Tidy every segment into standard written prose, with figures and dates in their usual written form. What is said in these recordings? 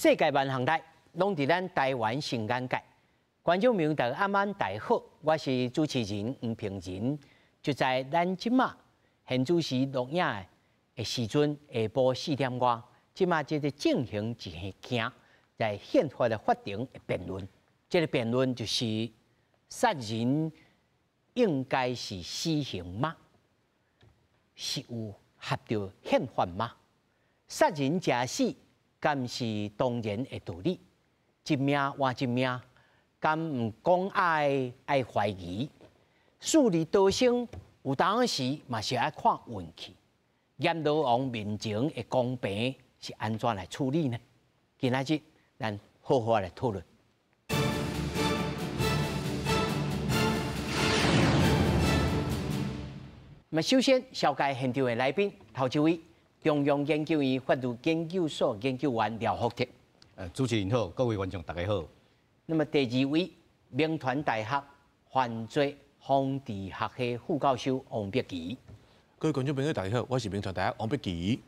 世界萬項代，攏佇咱台灣新眼界。觀眾朋友大家暗晚大家好，我是主持人黃平仁。就在咱這馬現主時錄影的時陣，下晡4點外，這馬這個進行一件在憲法的法庭的辯論。這個辯論就是殺人應該是死刑嗎？是有合著憲法嗎？殺人者死，敢是當然的道理？一命換一命，敢毋講愛愛懷疑？死裡逃生，有當時嘛是愛看運氣。閻羅王面前的公平是按怎來處理呢？今仔日咱好好來討論。那麼首先，紹介現場的來賓，頭一位，中央研究院法律研究所研究員廖福特。主持人好，各位觀眾大家好。那麼第二位，銘傳大學犯罪防治學系副教授王碧琪。各位觀眾朋友大家好，我是銘傳大學王碧琪。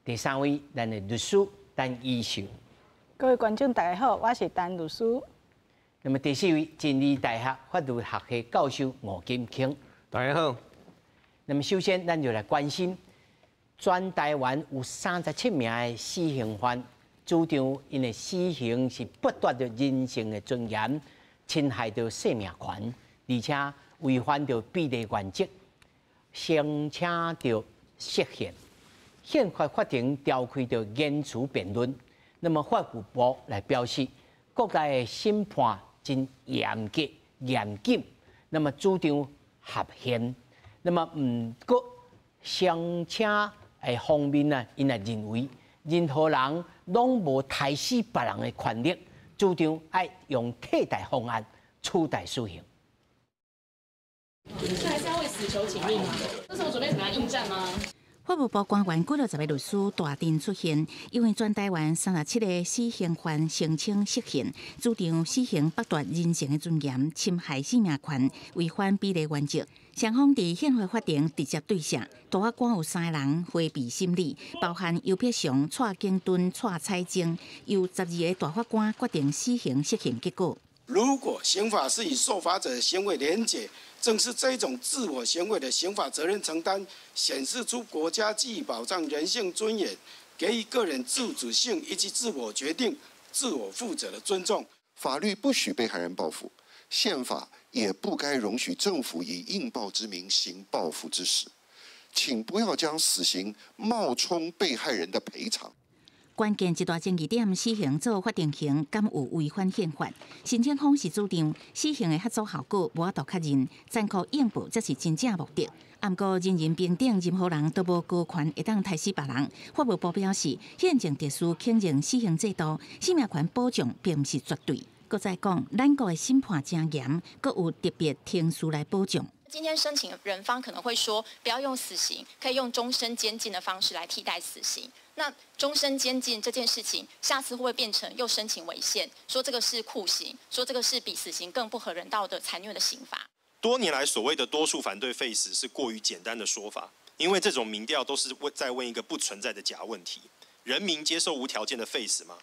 第三位，咱的律師陳怡秀。各位觀眾大家好，我是陳律師。那麼第四位，真理大學法律學系教授吳金慶。大家好。那麼首先，咱就來關心全台灣有37名的死刑犯，主張𪜶的死刑是剝奪著人性的尊嚴，侵害著生命權，而且違反著比例原則，聲請著釋憲。憲法法庭召開著言詞辯論，那麼法務部來表示，國內的審判真嚴格嚴謹，那麼主張合憲。那麼毋過聲請的方面呢，𪜶來認為任何人攏無刣死別人的權力，主張愛用替代方案取代死刑。這還是要為死囚請命嗎？這時候準備怎麼樣應戰嗎？法務部官員幾落十个律師大陣出現，因為全台灣37個死刑犯聲請釋憲，主張死刑剝奪人性的尊嚴，侵害生命權，違反比例原則。雙方佇憲法法庭直接對峙，大法官有三個人迴避審理，包含游碧祥、蔡景敦、蔡彩晶，由12個大法官決定死刑釋憲結果。如果刑法是與受罰者行為連結，正是這種自我行為的刑法責任承擔，顯示出國家既保障人性尊嚴，給予個人自主性以及自我決定、自我負責的尊重。法律不許被害人報復，憲法也不該容許政府以應報之名行報復之實。請不要將死刑冒充被害人的賠償。關鍵一大爭議點，死刑做法定刑，敢有違反憲法？申請方是主張死刑的嚇阻效果無法度確認，殘酷應報才是真正目的。毋過人人平等，任何人都無高權會當刣死別人。法務部表示，憲政特殊肯認死刑制度，生命權保障並毋是絕對。閣再講，咱國的審判真嚴，閣有特別程序來保障。今天申請人方可能會說，不要用死刑，可以用終身監禁的方式來替代死刑。那終身監禁這件事情，下次會不會變成又申請違憲，說這個是酷刑，說這個是比死刑更不合人道的殘虐的刑罰？多年來所謂的多數反對廢死是過於簡單的說法，因為這種民調都是問在問一個不存在的假問題：人民接受無條件的廢死嗎？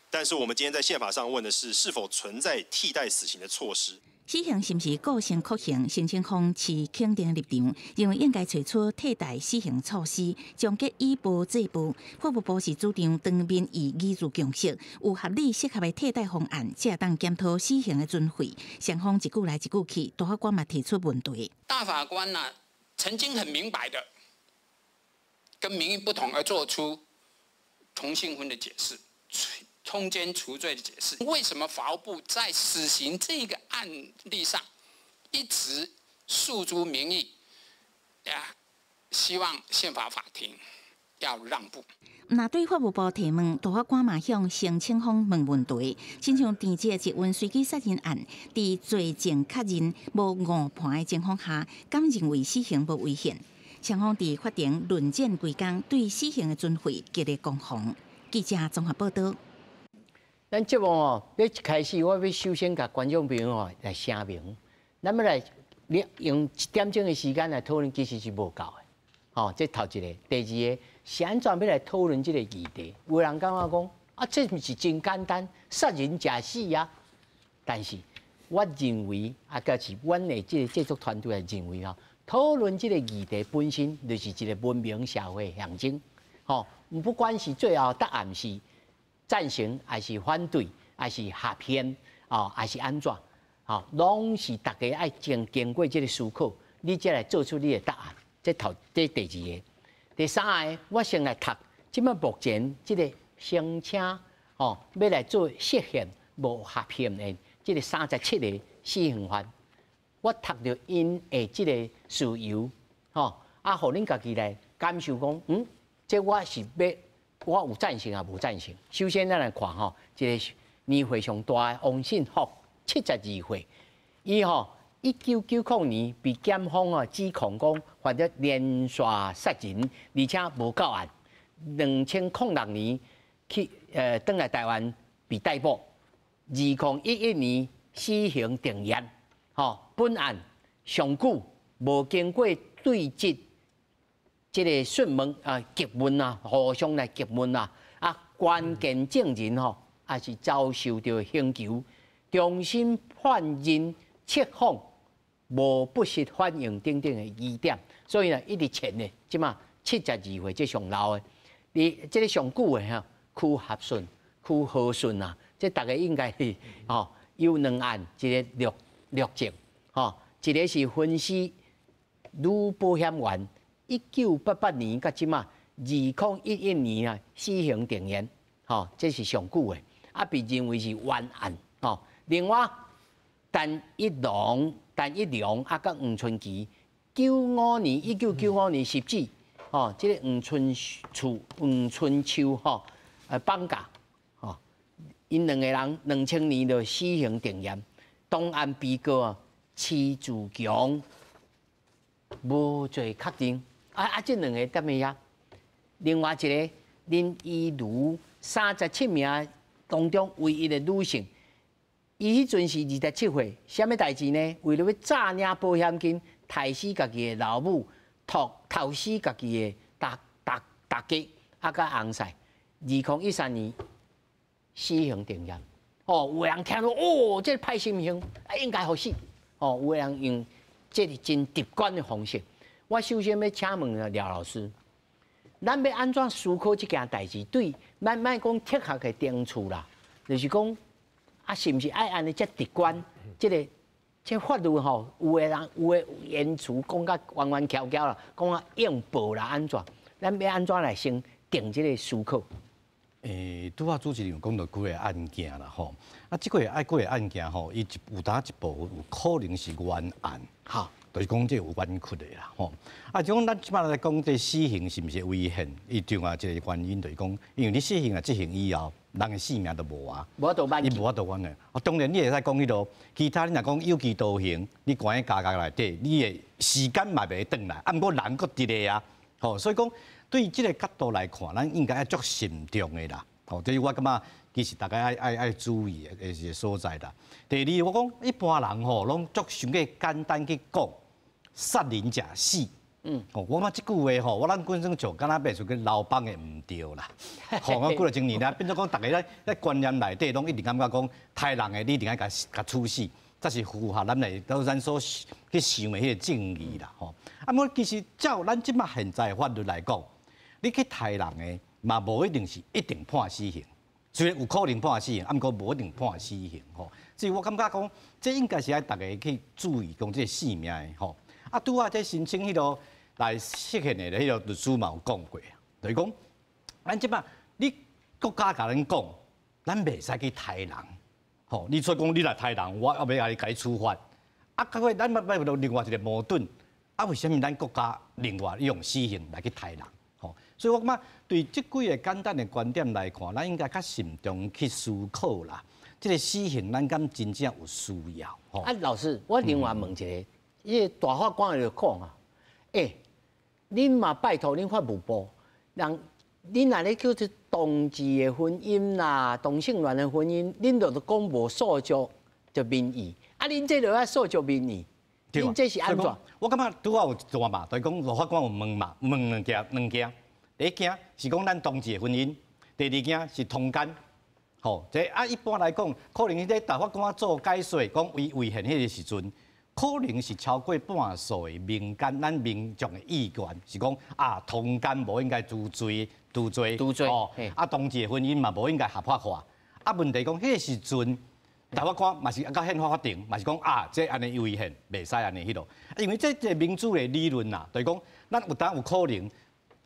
但是我們今天在憲法上問的是，是否存在替代死刑的措施？死刑是毋是構成酷刑？申請方持肯定立場，認為應該揣出替代死刑措施，終結以暴制暴。法務部是主張當民意凝聚共識，有合理適合的替代方案，才會當檢討死刑的存廢。雙方一句來一句去，大法官嘛提出問題。大法官呢，曾經很明白的，跟民意不同而做出同性婚的解釋。通姦除罪的解釋，為什麼法務部在死刑這個案例上一直訴諸民意，呀，希望憲法法庭要讓步。若對法務部提問，大法官嘛向申請方問問題，親像鄭捷捷運隨機殺人案，佇罪證確認無誤判的情況下，敢認為死刑無違憲？雙方佇法庭論戰規工，對死刑的存廢激烈攻防。記者綜合報道。咱節目哦，欲一開始我欲首先共觀眾朋友哦來聲明，咱欲來用一點鐘的時間來討論，其實是無夠的。吼，這頭一個，第二個是按怎欲來討論這個議題？有人感覺講啊，這毋是真簡單，殺人假死啊！但是我認為啊，閣是阮的這個製作團隊來認為啊，討論這個議題本身就是一個文明社會象徵，吼，不管是最後答案是贊成還是反對，還是合憲，哦，還是按怎，吼，攏是大家愛經經過這個思考，你才來做出你的答案。這頭這第二個，第三個，我先來讀，這擺目前這個聲稱吼，欲來做釋憲無合憲的這個37個死刑犯，我讀著𪜶的這個事由，吼，啊，予恁家己來感受講，這我是欲我有贊成抑無贊成。首先，咱來看吼，這個年歲上大的王信福，72歲，伊吼1990年被檢方啊指控講犯著連續殺人，而且無到案。2006年去轉來台灣被逮捕，2011年死刑定讞。吼，本案上久無經過對質這個訊問啊、詰問啊，互相來詰問啊，啊關鍵證人吼，也是遭受著刑求，重新判認測謊、無不實反應等等的疑點，所以呢，一直前的，這馬72歲，這上老的，你這個上久的吼，區合順、區和順啊，這大家應該是吼有兩案，一個六六證，吼，一個是分析女保險員，1988年到這馬2011年啊，死刑定讞，吼，這是上久的，啊被認為是冤案，吼。另外，陳一龍、陳一良啊，佮黃春琪，九五年1995年十子，吼，這個黃春樹、黃春秋吼，綁架，吼，𪜶兩個人2000年就死刑定讞，同案被告啊，施自強無罪確定，啊啊，這兩個踮佇遐，另外一個林依如37名當中唯一的女性。伊彼陣是27歲，啥物代誌呢？為了欲詐領保險金，刣死家己的老母，刣刣死家己的大大大家，啊，佮翁婿。2013年死刑定讞。哦，有人聽到哦，這個歹心刑，啊，應該予死。哦，有人用這個真直觀的方式。我首先欲請問廖老師，咱欲按怎思考這件代誌？對，咱莫講哲學的定處啦，就是講。啊，是毋是愛按呢遮直觀？這個這法律吼，有的人有的言辭講甲彎彎翹翹啦，講啊應報啦按怎？咱欲按怎來先定這個思考？拄仔主持人有講著幾个案件啦吼，啊，這幾个愛幾个案件吼，伊有當一部分有可能是冤案，就是講這有冤屈的啦吼。啊，就講咱這擺來講這死刑是毋是違憲？伊另外一个原因就是講，因為你死刑啊執行以後，人的性命就無啊，伊無法度還的。啊，當然你會使講彼落，其他你若講有期徒刑，你關喺監獄內底，你的時間嘛袂轉來，啊，毋過人閣佇咧啊，吼，所以講對這个角度來看，咱應該愛足慎重的啦。吼，這是我感覺其實大家愛愛愛注意的一個所在啦。第二，我講一般人吼，攏足傷過簡單去講殺人者死。吼，我感覺這句話吼，我咱本身就敢若變做去流放的毋對啦。吼，我幾若千年啦，變做講逐家咧咧觀念內底攏一直感覺講刣人的，你一定愛共共處死，才是符合咱的都咱所去想的彼個正義啦。吼，啊，毋過其實照咱這擺現在的法律來講，你去刣人的嘛，無一定是一定判死刑，雖然有可能判死刑，啊，毋過無一定判死刑。吼，所以我感覺講，這應該是愛逐家去注意講這個性命的吼。啊，拄仔這申請彼落來釋憲的彼个律師嘛有講過，就是講，咱這擺你國家共咱講，咱袂使去刣人，吼，你說講你來刣人，我猶欲共你處罰，啊，結果咱欲欲另外一个矛盾，啊，為啥物咱國家另外用死刑來去刣人？吼，所以我感覺對這幾个簡單的觀點來看，咱應該較慎重去思考啦。這个死刑，咱敢真正有需要？吼，啊，老師，我另外問一個。伊个大法官就講啊，欸，恁嘛拜託恁法務部，人恁若咧叫做同志的婚姻啦、同性戀的婚姻，恁就講無訴諸著民意，啊，恁這就愛訴諸民意，恁這是按怎？我感覺拄仔有一段嘛，就是講法官有問嘛，問兩件兩件，第一件是講咱同志的婚姻，第二件是通姦。吼，這啊一般來講，可能彼個大法官做解說，講違違憲彼個時陣，可能是超過半數的民間咱民眾的意願，是講啊，通姦無應該誅罪，誅罪，誅罪哦，啊，同志的婚姻嘛無應該合法化。啊，問題講彼個時陣，大法官嘛是佮憲法法庭嘛是講啊，這按呢違憲，袂使按呢彼落。因為這個民主的理論啦，就是講咱有當有可能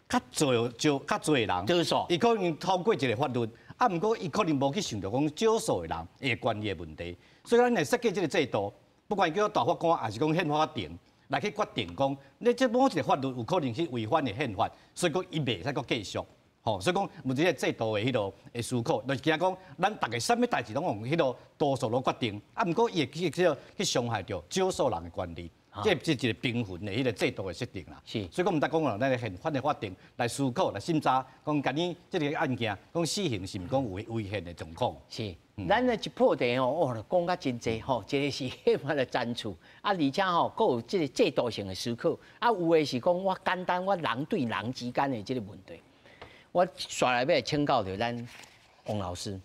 較濟少較濟人，多數，伊可能通過一個法律。啊，毋過伊可能無去想著講少數的人的權利的問題，所以咱來設計這個制度，不管叫做大法官，抑是講憲法法庭來去決定講，你這某一個法律有可能去違反的憲法，所以講伊袂使閣繼續，吼，所以講有這個制度的彼落的思考，就是驚講咱逐家啥物代誌攏用彼落多數攏決定，啊，毋過伊會去去去傷害著少數人的權利。這是一個平衡的彼個制度的設定啦。所以講毋得講哦，咱的憲法的法庭來思考、來審查，講今年這個案件，講死刑是毋講有違憲的狀況。是，咱的一破題吼，哦，講甲真濟吼，一個是憲法的層次，啊，而且吼，閣有這個制度性的思考，啊，有的是講我簡單，我人對人之間的這個問題。我紲來欲請教著咱王老師。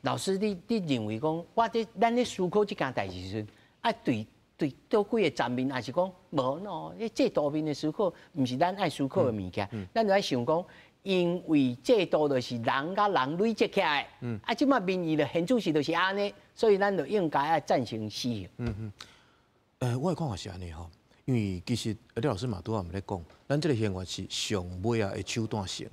老師，你認為講，我佇咱咧思考這件代誌時陣，啊對。對佗幾個層面，抑是講無喏，彼制度面的思考，毋是咱愛思考的物件。咱就愛想講，因為制度就是人佮人累積起來，啊，這擺民意的現主時就是按呢，所以咱就應該愛贊成死刑。我的看法是按呢吼，因為其實李老師嘛拄仔毋咧講，咱這個憲法是上尾仔的手段性，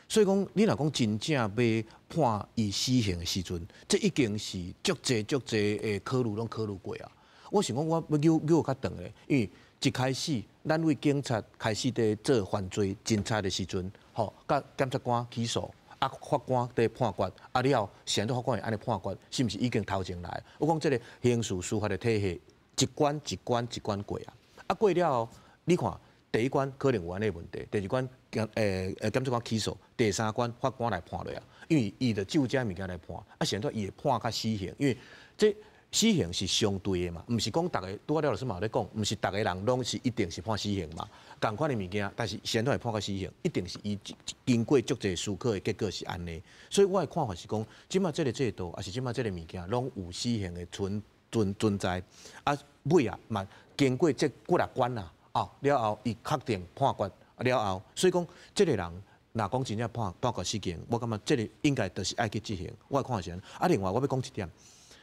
所以講你若講真正欲判伊死刑的時陣，這已經是足濟足濟的考慮攏考慮過啊。我想講，我欲扭扭較長咧，因為一開始咱對警察開始佇做犯罪偵查的時陣，吼，佮檢察官起訴，啊，法官佇判決，啊了後，是按怎法官會按呢判決，是毋是已經頭前來？我講這個刑事司法的體系，一關一關一關過啊，啊過了後，你看第一關可能有按呢問題，第二關檢察官起訴，第三關法官來判落啊，因為伊就就這物件來判，啊，是按怎伊會判較死刑，因為這死刑是相對的嘛，毋是講逐个拄仔了老師嘛有咧講，毋是逐个人攏是一定是判死刑嘛，仝款的物件，但是是按怎會判到死刑，一定是伊經過足濟思考的結果是按呢。所以我的看法是講，這擺這個制度，抑是這擺這個物件，攏有死刑的存存存在。啊，尾仔嘛經過這幾若關啊，哦了後，伊確定判決了後，所以講這個人若講真正判判決死刑，我感覺這個應該就是愛去執行。我的看法是按呢。啊，另外我欲講一點，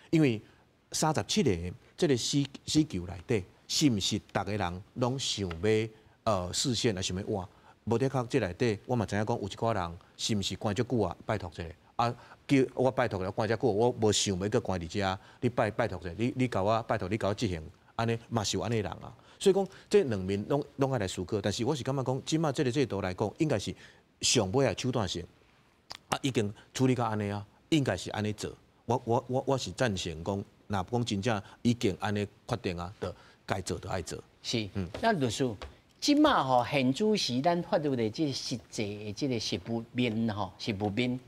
因為37個這個死死囚內底，是毋是逐个人攏想欲釋憲，抑想欲換？無的確，這內底我嘛知影講有一寡人是毋是關足久啊？拜託者啊，叫我拜託了關遮久，我無想欲閣關佇遮，你拜拜託者，你共我拜託你共我執行，按呢嘛是有按呢人啊。所以講，這兩面攏攏愛來思考。但是我是感覺講，這擺這個制度來講，應該是上尾仔手段性啊，已經處理到按呢啊，應該是按呢做。我是贊成講。若講真正已經按呢決定啊，就該做就愛做。是，那律師，這擺吼現主時咱法律的這個實際的這個實務面吼，實務面，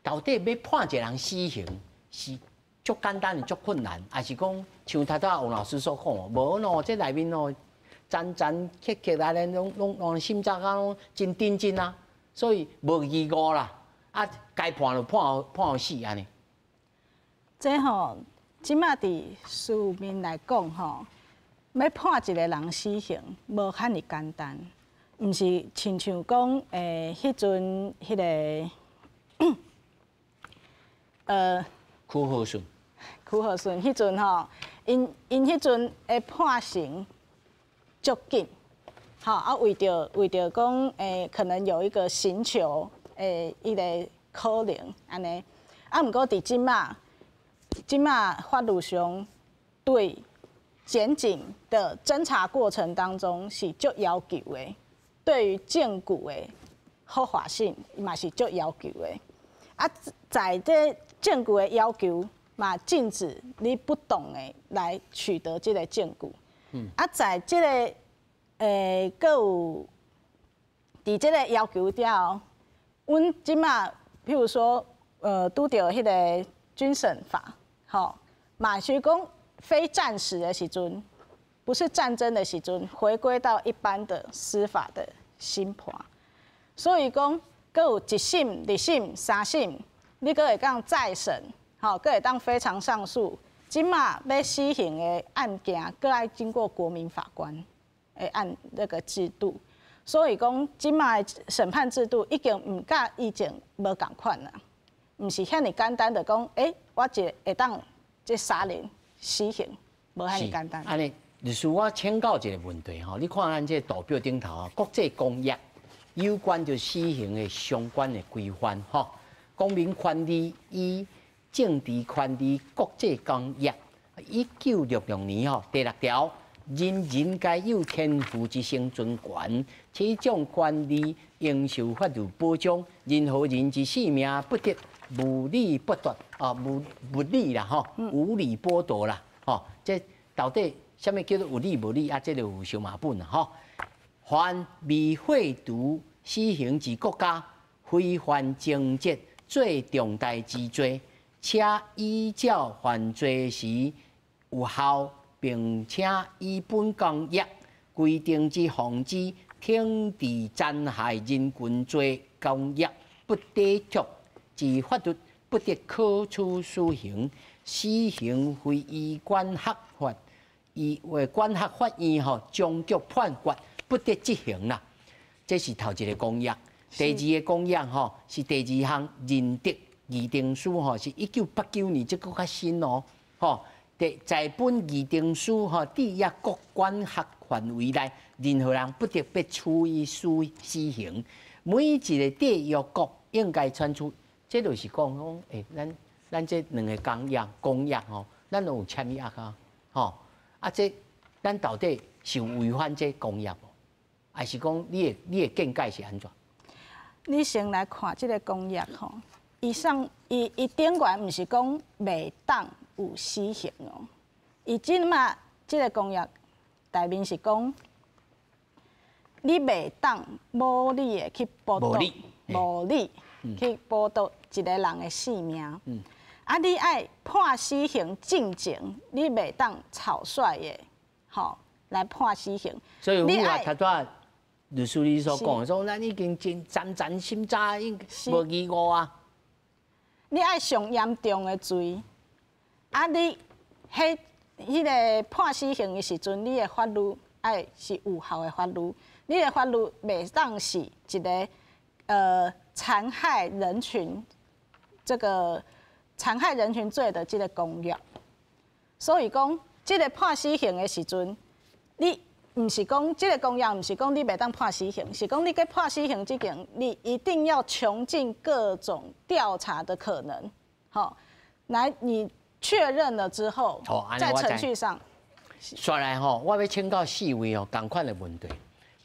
到底欲判一個人死刑是足簡單，足困難，抑是講像頭拄仔王老師所講，無喏，這內面哦，層層刻刻來咧，攏攏攏審查甲攏真認真啊，所以無疑誤啦，啊，該判就判判予死按呢。這吼。這擺佇實務面來講吼，欲判一個人死刑，無遐爾簡單，毋是親像講，彼陣彼個，許和順，許和順彼陣吼，𪜶𪜶彼陣的判刑足緊，吼啊為著為著講，可能有一個刑求的彼個可能按呢，啊毋過佇這擺。這擺法律上對檢警的偵查過程當中是足要求的，對於證據的合法性嘛是足要求的。啊，在這證據的要求嘛，禁止你不當的來取得這個證據。啊，在這個閣有佇這個要求底下，阮這擺譬如說，拄著彼個軍審法。吼，嘛是講非戰時的時陣，不是戰爭的時陣，回歸到一般的司法的審判。所以講，閣有一審、二審、三審，你閣會當再審，吼，閣會當非常上訴。這馬欲死刑的案件，閣愛經過國民法官的按那個制度。所以講，這馬的審判制度已經毋佮以前無仝款啦，毋是遐爾簡單的講，欸，我一個會當這殺人死刑，無遐爾簡單。按呢，律師，我請教一個問題吼，你看咱這個圖表頂頭啊，國際公約有關著死刑的相關的規範吼，公民權利與政治權利國際公約，1966年吼第六條，人人皆有天賦之生存權，這種權利應受法律保障，任何人之性命不得無理剝奪啊，無無理啦吼，無理剝奪啦吼，這到底啥物叫做有理無理啊？這個有相矛盾啦吼。凡未廢除死刑之國家，非犯情節最重大之罪，且依照犯罪時有效，並且依本公約規定之防止懲治殘害人群罪公約不抵觸之法律，不得可處死刑。死刑非依管轄法，依為管轄法院吼終局判決，不得執行啦。這是頭一個公約。第二個公約吼是第二項仁德議定書吼，是1989年，這閣較新哦。吼，在本議定書吼締約國管轄範圍內，任何人不得被處以死刑。每一個締約國應該採取，這就是講講，欸，咱這兩個公約吼，咱攏有簽約啊，吼，啊，這咱到底是有違反這公約無？還是講你的見解是按怎？你先來看這個公約吼，伊上伊伊頂懸毋是講袂當有死刑哦，伊這馬這個公約內面是講，你袂當無理的去剝奪，無理去剝奪一個人的性命。啊，你愛判死刑進前，你袂當草率的，吼來判死刑。所以你愛頭拄律師你所講，說咱已經真層層審查，應無疑誤啊。你愛上嚴重的罪，啊，你彼個判死刑的時陣，你的法律愛是有效的法律，你的法律袂當是一個殘害人群，這個殘害人群罪的這個公約。所以講，這個判死刑的時陣，你毋是講這個公約，毋是講你袂當判死刑，是講你閣判死刑之前，你一定要窮盡各種調查的可能，好，來你確認了之後，在程序上。紲來吼，我欲請教四位哦，仝款的問題。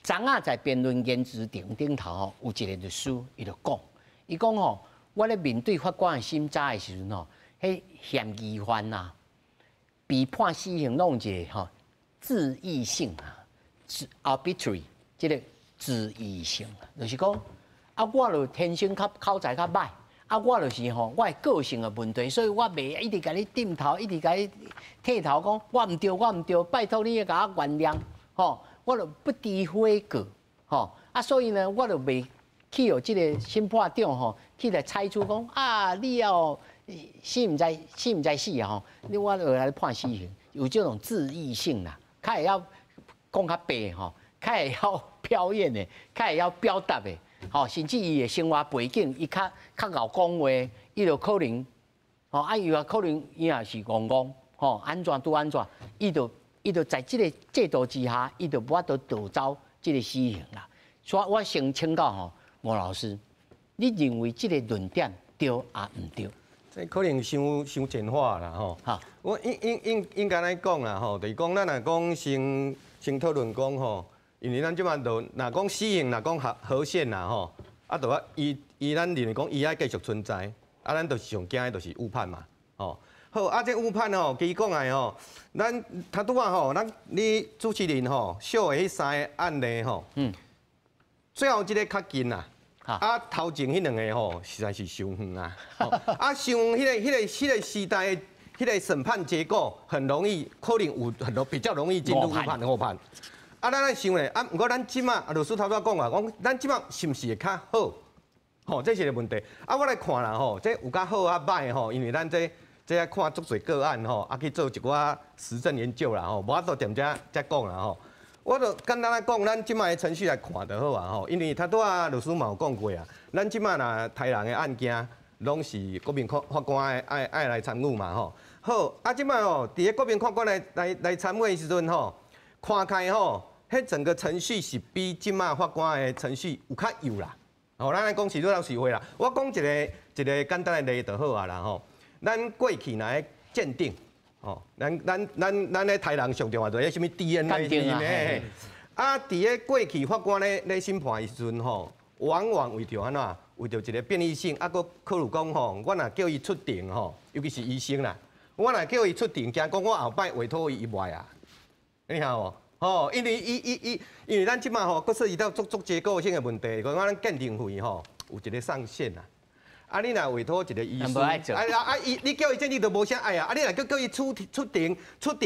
昨仔在辯論言辭庭頂頭吼，有一個律師，伊就講，伊講吼，我咧面對法官的審查的時陣吼，彼嫌疑犯啊，被判死刑攏有一個吼恣意性啊。arbitrary，這個恣意性，就是講啊，我就天生較口才較䆀，啊，我就是吼，我的個性的問題，所以我袂一直共你點頭，一直共你剃頭，講我毋對，我毋對，拜託你共我原諒，吼，我就不知悔過，吼，啊，所以呢，我就袂去予這個審判長吼去來猜出講啊，你哦死毋知死毋知死啊吼，你我就來判死刑，有這種恣意性啦，較會曉講較白吼，較會曉表演的，較會曉表達的，吼，甚至伊的生活背景，伊較較𠢕講話，伊就可能，吼，啊，伊也可能伊也是戇戇，吼，按怎拄按怎，伊就在這個制度之下，伊就無法度逃走這個死刑啦。所以我先請教吼吳老師，你認為這個論點對抑毋對？這可能傷傷簡化啦吼。我應應應應該按呢講啦吼，就是講咱若講先討論講吼，因為咱這馬就若講死刑，若講合憲啦吼，啊，就啊伊伊咱認為講伊愛繼續存在，啊，咱就是上驚的就是誤判嘛，吼。好，啊，這誤判吼，其實講來吼，咱頭拄仔吼，咱你主持人吼，秀的彼三个案例吼，最後這个較近啦，啊，頭前彼兩个吼，實在是傷遠啊，啊，傷彼個時代的彼個審判結果，很容易可能有很多比較容易進入誤判誤判。啊，咱來想咧，啊，毋過咱這馬啊，律師頭拄仔講啊，講咱這馬是毋是會較好？吼，這是一個問題。啊，我來看啦吼，這有較好啊歹吼，因為咱這愛看足濟個案吼，啊去做一寡實證研究啦吼，無法度踮遮才講啦吼。我就簡單來講，咱這擺的程序來看就好啊吼，因為頭拄仔律師嘛有講過啊，咱這擺若刣人的案件，攏是國民法官愛來參與嘛吼。好，啊這擺吼，佇咧國民法官來參與的時陣吼，看開吼，彼整個程序是比這擺法官的程序有較幼啦。吼，咱來講是老實話啦。我講一個簡單的例就好啊啦吼。咱過去若咧鑑定，吼，咱咧刣人上重要就是啥物 DNA 啊，佇咧過去法官咧審判的時陣吼，往往為著按怎，為著一個便利性，啊，閣考慮講吼，我若叫伊出庭吼，尤其是醫生啦，我若叫伊出庭，驚講我後擺委託伊伊袂啊，你聽無？吼，因為伊伊伊，因為咱這擺吼，閣涉及到足足結構性的問題，講咱鑑定費吼有一個上限啊。啊，你若委託一個醫師，啊伊你叫伊鑑定都無啥愛啊，啊你若閣叫伊出庭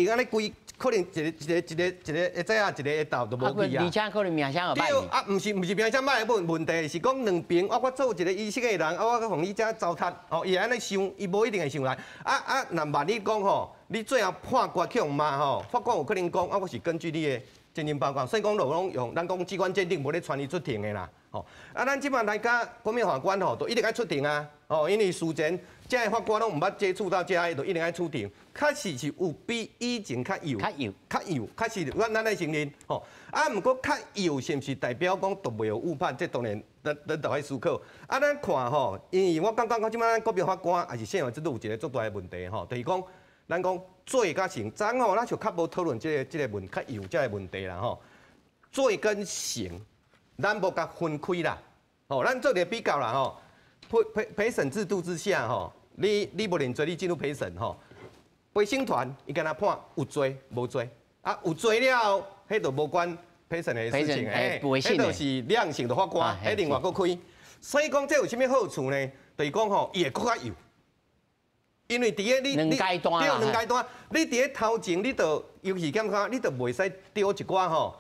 按呢規，可能一個下早啊，一個下晝都無去啊。而且可能名聲也歹。對啊，毋是名聲歹的問題，是講兩邊啊，我做一個醫生的人，啊，我閣予你遮糟蹋，哦，伊會按呢想，伊無一定會想來。啊，若萬一講吼，你最後判決去予罵吼，法官有可能講啊，我是根據你的鑑定報告，所以講就攏用咱講機關鑑定無咧傳伊出庭的啦。吼，啊，咱這擺來佮國民法官吼，都一定愛出庭啊！吼，因為事前這个法官攏毋捌接觸到這个，就一定愛出庭。確實是有比以前較幼，較幼，較幼，確實，咱來承認。吼，啊，毋過較幼是毋是代表講都袂有誤判？這當然，咱都愛思考。啊，咱看吼，因為我感覺講這擺咱國民法官也是憲法制度有一個足大的問題吼，就是講咱講罪佮刑，昨吼咱就較無討論這個問較幼這個問題啦吼。罪跟刑。咱無共分開啦，吼，咱做一個比較啦，吼，陪審制度之下，吼，你無認罪，你進入陪審，吼，陪審團伊敢若判有罪無罪，啊有罪了後，彼就無關陪審的事情，欸，彼就是量刑的法官，彼另外閣開。所以講這有啥物好處呢？就是講吼，伊會閣較幼，因為佇咧你兩階段，對兩階段，你佇咧頭前，你就尤其感覺你就袂使丟一寡吼，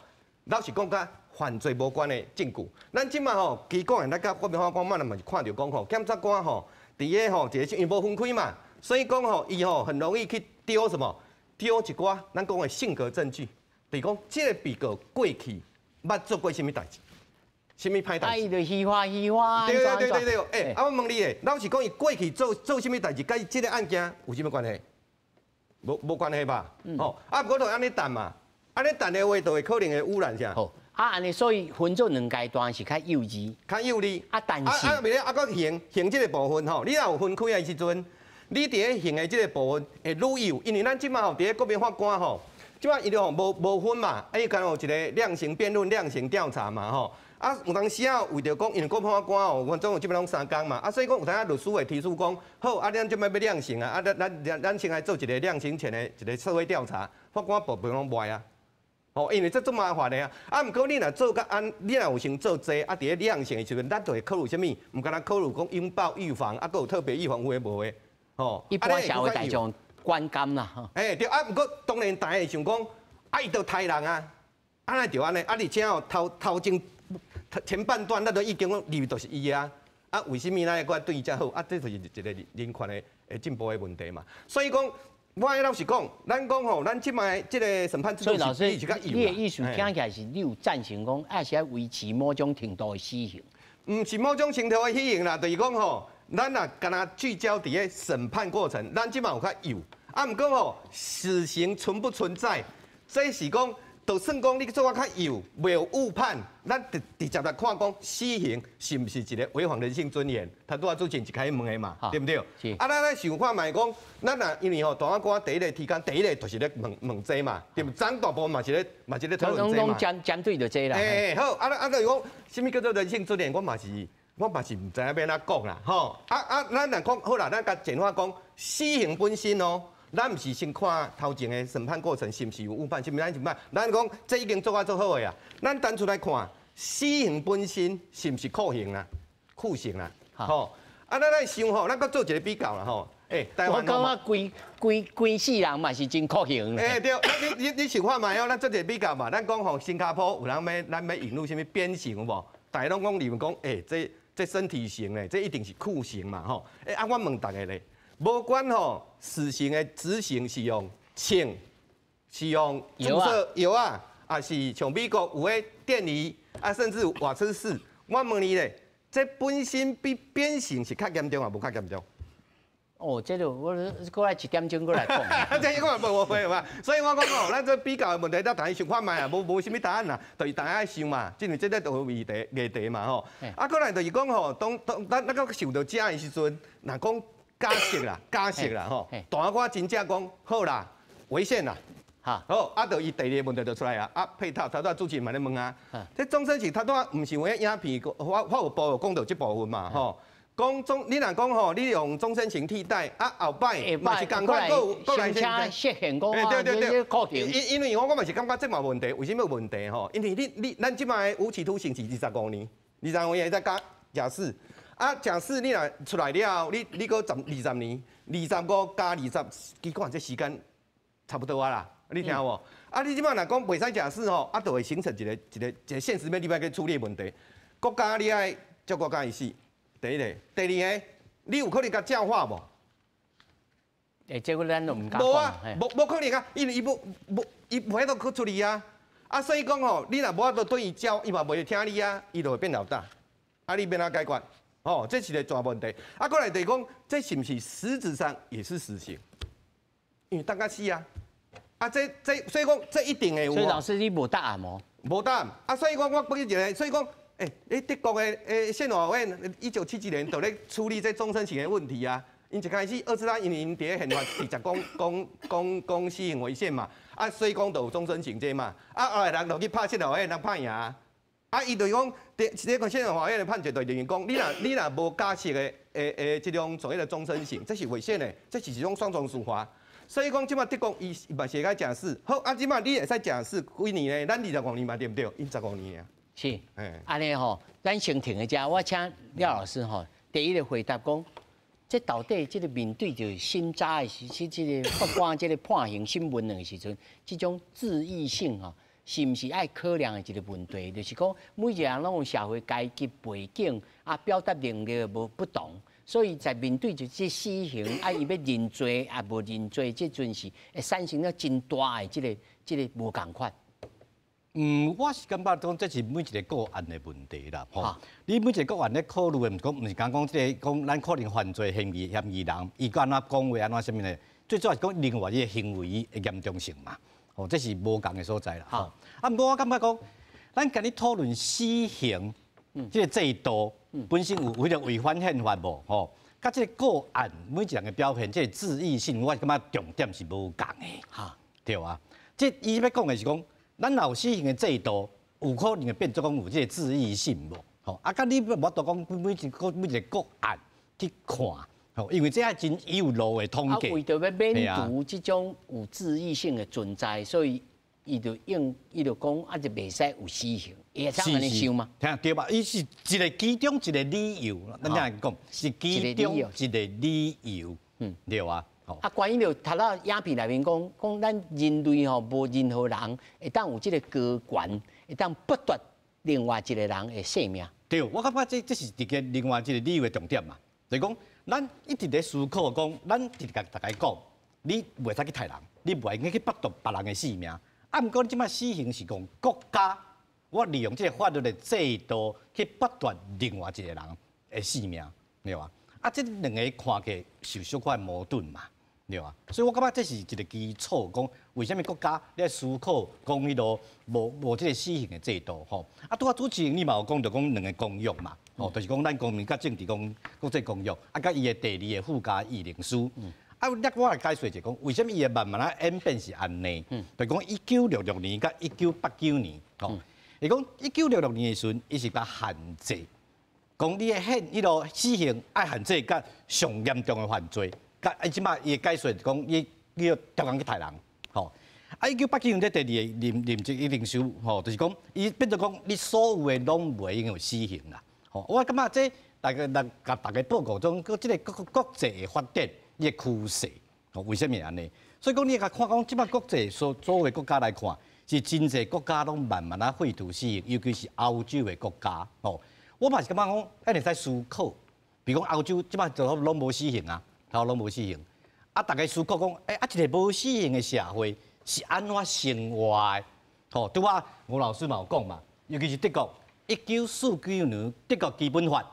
老實講較犯罪無關的證據，咱這擺吼，其實講的，咱佮國民法官嘛，嘛是看著講吼，檢察官吼，佇咧吼一個因為無分開嘛，所以講吼，伊吼很容易去丟什麼，丟一寡咱講的性格證據，就是講這個被告過去捌做過啥物代誌，啥物歹代誌。啊，伊就虛化虛化。對對對對對，欸，啊，我問你咧，老實講，伊過去做啥物代誌，佮伊這個案件有啥物關係？無關係吧？吼，啊，毋過就按呢談嘛，按呢談的話，就會可能會污染啥？啊，按呢，所以分做兩階段是較幼稚，較幼稚。啊，但是啊，袂咧，啊，閣刑這個部分吼，你若有分開的時陣，你佇咧刑的這個部分會愈幼，因為咱這擺吼佇咧國民法官吼，這擺伊就吼無分嘛，啊，伊敢若有一個量刑辯論、量刑調查嘛吼。啊，有當時啊，為著講，因為國民法官吼，阮總共這擺攏三工嘛，啊，所以講有當時律師會提出講，好，啊，咱這擺欲量刑啊，啊，咱先來做一個量刑前的一個社會調查，法官部分攏袂啊。哦，因為這足麻煩的啊！啊，毋過你若做較按，你若有先做這，啊，佇咧量刑的時陣，咱就會考慮啥物？毋敢若考慮講擁抱預防，啊，閣有特別預防有的無的，吼。一般社會大眾觀感啦，吼。欸，對，啊，毋過當然大家會想講，啊，伊都刣人啊，啊，哪會按呢？啊，而且哦，頭前前半段咱都已經講認為就是伊啊，啊，為啥物咱會閣對伊遮好？啊，這就是一個人權的進步的問題嘛。所以講。我老實講，咱講吼，咱這擺這個審判制度是比較幼。你的意思聽起來是你有贊成講，還是愛維持某種程度的死刑？毋是某種程度的死刑啦，就是講吼，咱若干焦聚焦佇咧審判過程，咱這擺有較幼。啊，毋過吼，死刑存不存在，這是講，就算講你做較幼，袂有誤判，咱直接來看講死刑是毋是一個違反人性尊嚴？他拄仔主持人一開始問的嘛，對毋對？啊，咱來想看覓講，咱若因為吼大法官第一個提綱，第一個就是咧問這嘛，對毋？昨大部分嘛是咧討論這嘛。針對著這啦。欸，好，啊啊，就是講，啥物叫做人性尊嚴？我嘛是毋知影欲按怎講啦，吼。啊，咱若講好啦，咱共簡化講，死刑本身哦。咱毋是先看頭前的審判過程是毋是有誤判，是毋是咱是毋咱講這已經做啊足好的啊。咱單純來看死刑本身是毋是酷刑啊？酷刑啊？吼！啊，咱來想吼，咱閣做一個比較啦吼。欸，台灣我感覺規世人嘛是真酷刑。欸，對，你想看覓哦？咱做一個比較嘛。咱講吼，新加坡有人欲咱欲引入啥物鞭刑有無？大家攏講認為講，欸，這。這身體刑咧，這一定是酷刑嘛吼。欸，啊，我問大家咧，無管吼死刑的執行是用槍，是用注射藥啊，抑是像美國有的電椅啊，甚至瓦斯室。我問你咧，這本身比鞭刑是較嚴重抑無較嚴重？哦，這個我過來一點鐘過來講。這個無誤會嘛？所以我講哦，咱這比較的問題，咱大家想看覓啊，無啥物答案啦，就是大家愛想嘛，因為這個都是議題議題嘛吼。啊，過來就是講吼，當當咱咱閣想到這的時陣，若講假設啦，假設啦吼，大我真正講好啦，違憲啦。好，啊，就伊第二個問題就出來啊，啊，配套頭拄仔主持人嘛咧問啊，這終身刑頭拄仔毋是有影影片，我有報講到這部分嘛吼。講終，你若講吼，你用終身刑替代，啊後擺嘛是仝款，閣有閣來設限講，對對對，因為我嘛是感覺這嘛問題，為啥物問題吼？因為你咱這擺無期徒刑是二十五年，二十五年會使加假釋，啊假釋你若出來了後，你閣十二十年，25加20，其實這時間差不多啊啦，你聽無？啊你這擺若講袂使假釋吼，啊就會形成一個現實面你欲去處理的問題，國家你愛照顧甲伊死。第一個，第二個，你有可能共教化無？欸，這個咱都毋敢講。無啊，無可能啊，因為伊無伊無法度去處理啊。啊，所以講吼，你若無法度對伊教，伊嘛袂會聽你啊，伊就會變老大。啊，你欲按怎解決？吼，這是個大問題。啊，過來就是講，這是毋是實質上也是死刑？因為等甲死啊。啊，這所以講，這一定會有。所以老師，你無答案無？無答案。啊，所以講我講一個，所以講。欸，你德國的憲法法院1977年就咧處理這終身刑的問題啊。𪜶一開始二次大戰，因為𪜶佇咧憲法直接講死刑違憲嘛，啊，所以講就有終身刑這嘛。啊，後來人就去拍憲法法院，人拍贏啊。啊，伊就是講，這個憲法法院的判決就認為講，你若無假釋的這種所謂的終身刑，這是違憲的，這是一種雙重處罰。所以講，這擺德國伊嘛是會使假釋。好，啊，這擺你會使假釋幾年呢？咱二十五年嘛對毋對？𪜶十五年啊。是，按呢吼，咱先停一下，我請廖老師吼，第一個回答講，這到底這個面對著審查的時，這個法官這個判刑審問的時陣，這種恣意性吼，是毋是愛考量的一個問題？就是講，每一個人攏有社會階級背景啊，表達能力無不同，所以在面對著這死刑啊，伊欲認罪啊，無認罪，這陣時會產生了真大的這個無仝款。嗯，我是感覺講這是每一個個案的問題啦，吼。你每一個個案咧考慮的，毋講，毋是講講這個講咱可能犯罪嫌疑人，伊按怎講話按怎啥物咧？最主要是講另外伊個行為的嚴重性嘛，吼，這是無仝的所在啦。吼。啊，毋過我感覺講，咱今日討論死刑這個制度本身有迄個違反憲法無？吼，佮這個個案每一個人的表現，這個恣意性，我感覺重點是無仝的。對啊。這伊欲講的是講。咱若有死刑的制度，有可能會變做講有這個恣意性無？吼，啊，佮你無法度講每一個個案去看，吼，因為這還真有路的統計。啊，為著欲免除這種有恣意性的存在，所以伊就講啊，就袂使有死刑，會使按呢想嗎？聽對吧？伊是一個其中一個理由，咱這樣講是其中一個理由，對啊。啊，關於著頭仔影片內面講，講咱人類吼無任何人會當有這個高權，會當剝奪另外一個人的性命。對，我感覺這是一個另外一個理由的重點嘛，就是講咱一直咧思考講，咱一直共大家講，你袂使去刣人，你袂用去剝奪別人的性命。啊，毋過你這擺死刑是講國家，我利用這個法律的制度去剝奪另外一個人的性命，對吧？啊，這兩個看起來是有小可矛盾嘛。對啊，所以我感覺這是一個基礎，講為啥物國家咧思考講彼落無這個死刑的制度吼。啊，拄仔主持人你嘛有講著講兩個公約嘛，吼，就是講咱公民佮政治公國際公約，啊，佮伊的第二個附加議定書。啊，我來解說一下講，為啥物伊會慢慢仔演變是按呢？就講1966年佮1989年，吼，伊講1966年的時陣，伊是共限制，講你的憲彼落死刑愛限制佮上嚴重的犯罪。佮伊這擺伊的解說講，伊要逐工去刣人，吼。啊，1989年這第二個臨時議定書，吼，就是講伊變做講你所有的攏袂用有死刑啦，吼。我感覺這大家來共大家報告中，這個國際的發展伊的趨勢，吼，為啥物按呢？所以講你共看講，這擺國際所有的國家來看，是真濟國家攏慢慢仔廢除死刑，尤其是歐洲的國家，吼。我嘛是感覺講，咱會使思考，比如講歐洲這擺就攏無死刑啊，吼攏無死刑。啊，逐家思考講，欸，啊，一個無死刑的社會是按怎生活的？吼，拄仔吳老師嘛有講嘛，尤其是德國，1949年德國基本法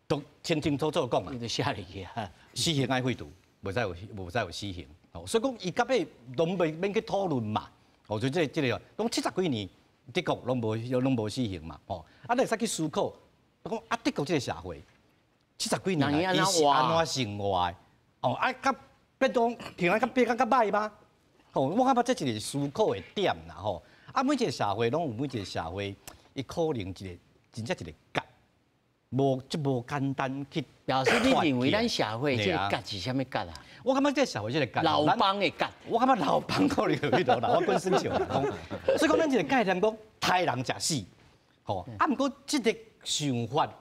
都清清楚楚講嘛，就寫入去啊，死刑愛廢除，袂使有死刑。吼，所以講伊到尾攏袂免去討論嘛。吼，就這個，講70幾年德國攏無死刑嘛。吼，啊，你會使去思考，講啊，德國這個社會70幾年來伊是按怎生活的？哦，啊，佮變當平安較變較較歹嗎？吼，我感覺這一個思考的點啦，吼。啊，每一個社會攏有每一個社會，伊可能一個真正一個結，無這無簡單去表示你認為咱社會這個結是啥物結啊？我感覺這個社會這個結，老幫的結。我感覺老幫可能有彼度啦，我本身笑講。所以講咱這個概念講，刣人食死，吼。啊，毋過這個想法，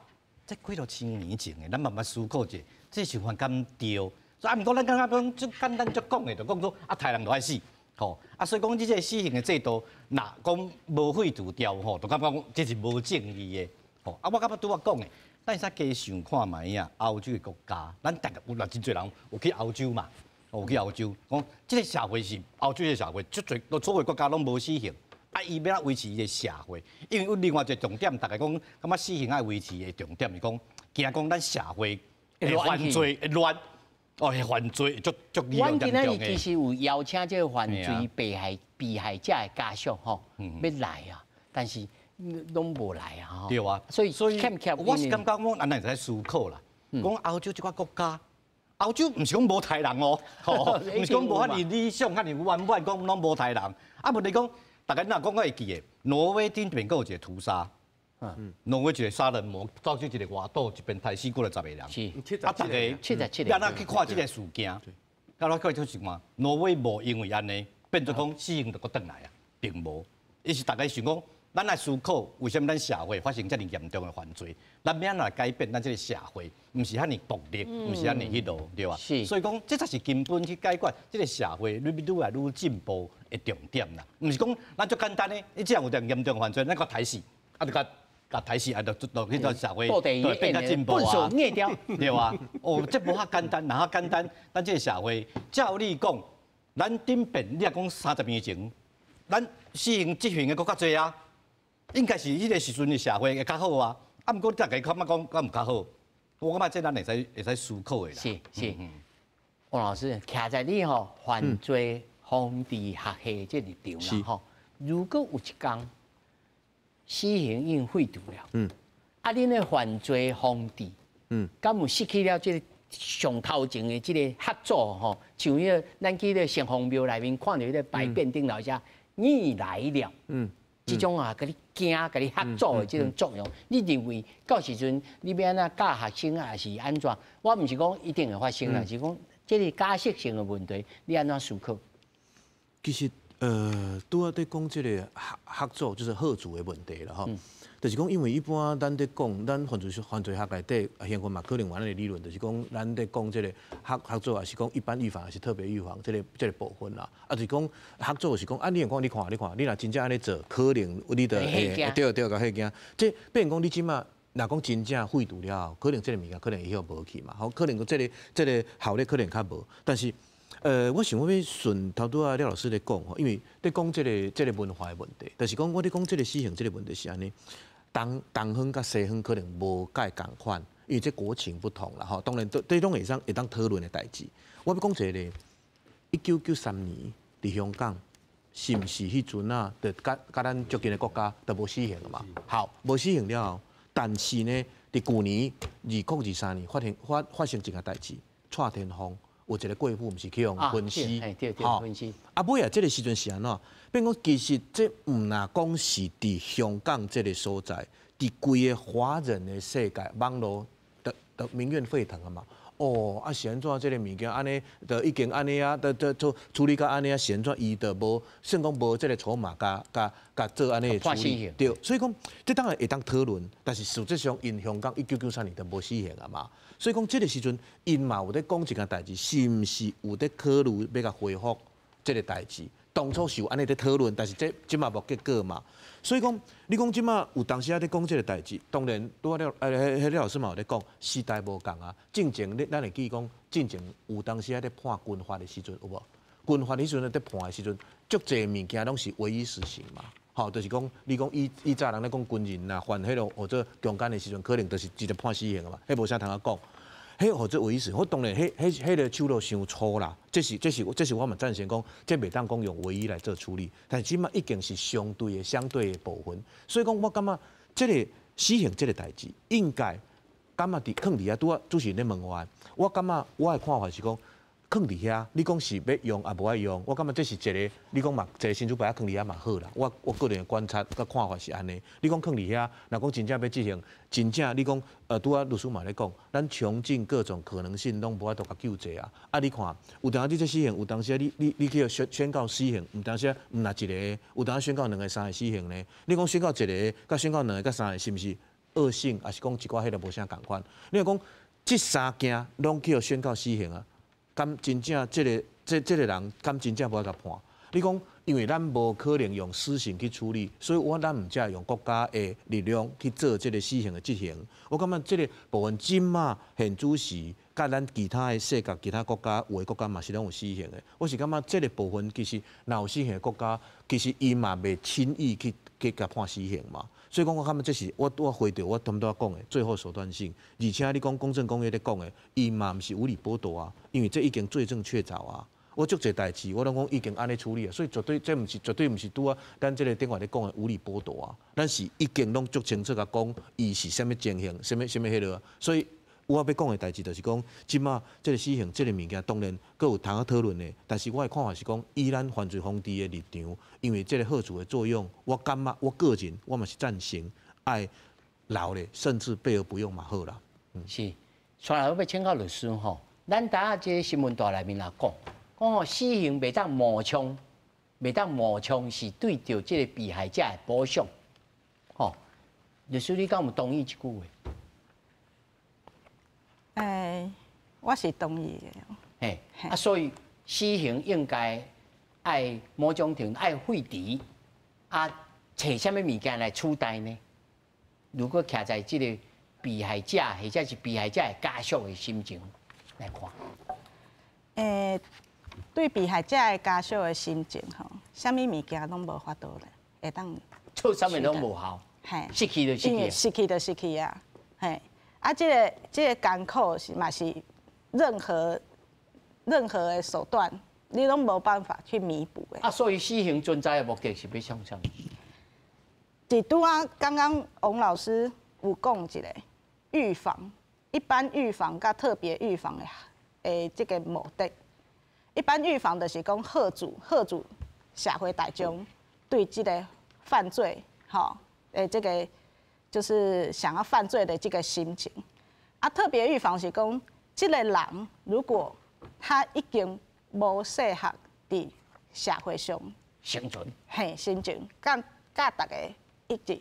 這幾多千年前的，咱慢慢思考者，這個想法敢對？所以啊，毋過咱感覺講足簡單足講的，就講說啊，刣人就愛死，吼。啊，所以講這個死刑的制度，若講無廢除掉，吼，就感覺講這是無正義的，吼。啊，我感覺拄仔講的，咱會使加想看覓啊，歐洲的國家，咱逐個有啦，真濟人有去歐洲嘛，有去歐洲，講這個社會是歐洲的社會，足濟都所有國家攏無死刑，啊，伊欲按怎維持伊的社會？因為有另外一個重點，逐家講感覺死刑愛維持的重點是講，驚講咱社會會犯罪會亂。哦，會犯罪足足嚴阮今仔日其實有邀請這個犯罪被害者的家屬吼，欲來啊，但是攏無來啊，吼。對啊，所以所以我是感覺講，咱會使思考啦，講歐洲這個國家，歐洲毋是講無刣人哦，毋是講無遐爾理想，遐爾圓滿，講攏無刣人。啊，問題講，逐家若講我會記得，挪威頂邊閣有一個屠殺。挪威一個殺人魔，走去一個外島，一邊刣死過來十個人。是，啊，逐家 77個。咱去看這個事件，啊，我看就是看，挪威無因為按呢變做講死刑就閣轉來啊，並無。伊是逐家想講，咱來思考為啥物咱社會發生遮爾嚴重的犯罪，咱欲按怎來改變咱這個社會，毋是遐爾暴力，毋是遐爾彼落，對吧？是。所以講，這才是根本去解決這個社會愈來愈進步的重點啦。毋是講咱足簡單的，你只要有點嚴重犯罪，咱閣刣死，啊，就共刣死，啊，就就彼個社會變較進步啊，對啊，哦，這無遐簡單，若遐簡單，咱這個社會，照理講，咱頂邊你若講30年前，咱死刑執行的閣較濟啊，應該是彼個時陣的社會會較好啊。啊，毋過逐家感覺講敢毋較好，我感覺這咱會使思考的啦。是是，王老師，徛在你吼犯罪防治學系這立場啦吼，如果有一天死刑已經廢除了，啊，恁的犯罪防治，敢有失去了這個上頭前的這個嚇阻吼？像彼個咱去彼個城隍廟內面看著彼個牌匾頂頭寫你來了，這種啊，共你驚、共你嚇阻的這種作用，你認為到時陣你欲按怎教學生啊，抑是按怎？我毋是講一定會發生啦，是講這個假設性的問題，你按怎思考？其實。拄仔佇講這個嚇嚇阻，就是嚇阻的問題啦吼。就是講，因為一般咱佇講，咱犯罪學內底，刑法嘛可能有按呢的理論，就是講咱佇講這個嚇嚇阻，抑是講一般預防，抑是特別預防這個這個部分啦。啊，就是講嚇阻是講，啊，你講你看你看，你若真正按呢做，可能你就會對對共嚇驚。這變成講你這馬若講真正廢除了後，可能這個物件可能會曉無去嘛，吼，可能講這個這個效力可能較無，但是。我想欲順頭拄仔廖老師咧講吼，因為咧講這個這個文化的問題，就是講我咧講這個死刑這個問題是按呢，東方佮西方可能無蓋仝款，因為這國情不同啦吼。當然，這攏會當討論的代誌。我欲講一個例，1993年佇香港，是毋是彼陣啊？就佮佮咱足近的國家都無死刑了嘛？好，無死刑了後，但是呢，佇舊年2023年發生一件代誌，蔡天鳳。有一個貴婦，毋是去予焚屍，吼，啊，尾啊，這個時陣是按怎？變講其實這毋若講是佇香港這個所在，佇規個華人的世界，網路都民怨沸騰啊嘛。哦，啊是按怎這個物件按呢，就已經按呢啊，都都處處理到按呢啊，是按怎伊就無算講無這個籌碼，共共共做按呢的處理。對，所以講這當然會當討論，但是實際上𪜶香港1993年就無死刑啊嘛。所以講這個時陣，𪜶嘛有咧講一件代誌，是毋是有咧考慮欲共恢復這個代誌？當初是有按呢咧討論，但是這這馬無結果嘛。所以講，你講這馬有當時仔咧講這個代誌，當然拄仔了，彼老師嘛有咧講，時代無仝啊。進前你咱會記講，進前有當時仔咧判軍法的時陣有無？軍法彼時陣咧判的時陣，足濟物件攏是唯一死刑嘛。吼，就是講你講以以早人咧講軍人若犯彼個或者強姦的時陣，可能就是直接判死刑的嘛，彼無啥通仔講。彼號做唯一死刑，我當然，彼彼彼个手路傷粗啦。這是我嘛贊成講，這袂當講用唯一來做處理。但是這馬已經是相對的部分，所以講我感覺這個死刑這個代誌應該感覺佇囥佇遐，拄仔主持人咧問我，我感覺我的看法是講。囥佇遐，你講是欲用抑無愛用？我感覺這是一個，你講嘛，一個神主牌仔囥佇遐嘛好啦。我個人的觀察佮看法是按呢。你講囥佇遐，若講真正欲執行，真正你講，拄仔律師嘛咧講，咱窮盡各種可能性攏無法度共救濟啊。啊，你看，有當時你這死刑，有當時你去宣告死刑，有當時毋若一個，有當時宣告兩个、三个死刑呢？你講宣告一个，佮宣告兩个、佮三个，是毋是惡性？抑是講一寡彼个無啥仝款？你若講這三件攏去宣告死刑啊？敢真正這个這个人敢真正無愛共判？你講，因為咱無可能用死刑去處理，所以我咱毋才用國家的力量去做這个死刑的執行。我感覺這个部分這馬現主時，佮咱其他的世界其他國家有的國家嘛是攏有死刑的。我是感覺這个部分其實若有死刑的國家，其實伊嘛袂輕易去共判死刑嘛。所以講，我感覺這是我拄仔回著我拄仔講的最後手段性，而且你講公正公約咧講的，伊嘛毋是無理剝奪啊，因為這已經罪證確鑿啊。我足濟代誌，我攏講已經按呢處理啊，所以絕對這毋是絕對毋是拄仔咱這个頂懸咧講的無理剝奪啊。咱是已經攏足清楚共講，伊是啥物情形，啥物啥物彼落啊。所以我欲講的代誌就是講，這馬這个死刑這个物件當然閣有通仔討論的，但是我的看法是講，以咱犯罪防治的立場，因為這个嚇阻的作用，我感覺我個人我嘛是贊成愛留咧，甚至備而不用嘛好啦。是，紲來我欲請教律師吼，咱拄仔這个新聞帶內面來講，講吼死刑袂當冒充，袂當冒充是對著這个被害者的補償，吼，律師你敢有同意這句話？欸，我是同意的。嘿，啊，所以死刑應該愛某種程度愛廢除，啊，揣啥物物件來取代呢？如果徛在這个被害者或者是被害者的家屬的心情來看，欸，對被害者的家屬的心情吼，啥物物件攏無法度咧，會當做啥物攏無效，嘿，失去就失去，失去就失去啊，嘿。啊，這个艱苦是嘛是任何的手段，你攏無辦法去彌補的。啊，所以死刑存在的目的是欲創啥？是拄仔剛剛王老師有講一个預防，一般預防佮特別預防的這个目的。一般預防就是講嚇阻嚇阻社會大眾對這个犯罪，吼，這个。就是想要犯罪的這個心情，啊，特別預防是講，這個人如果他已經無適合佇社會上生存，嘿，生存，佮佮大家一直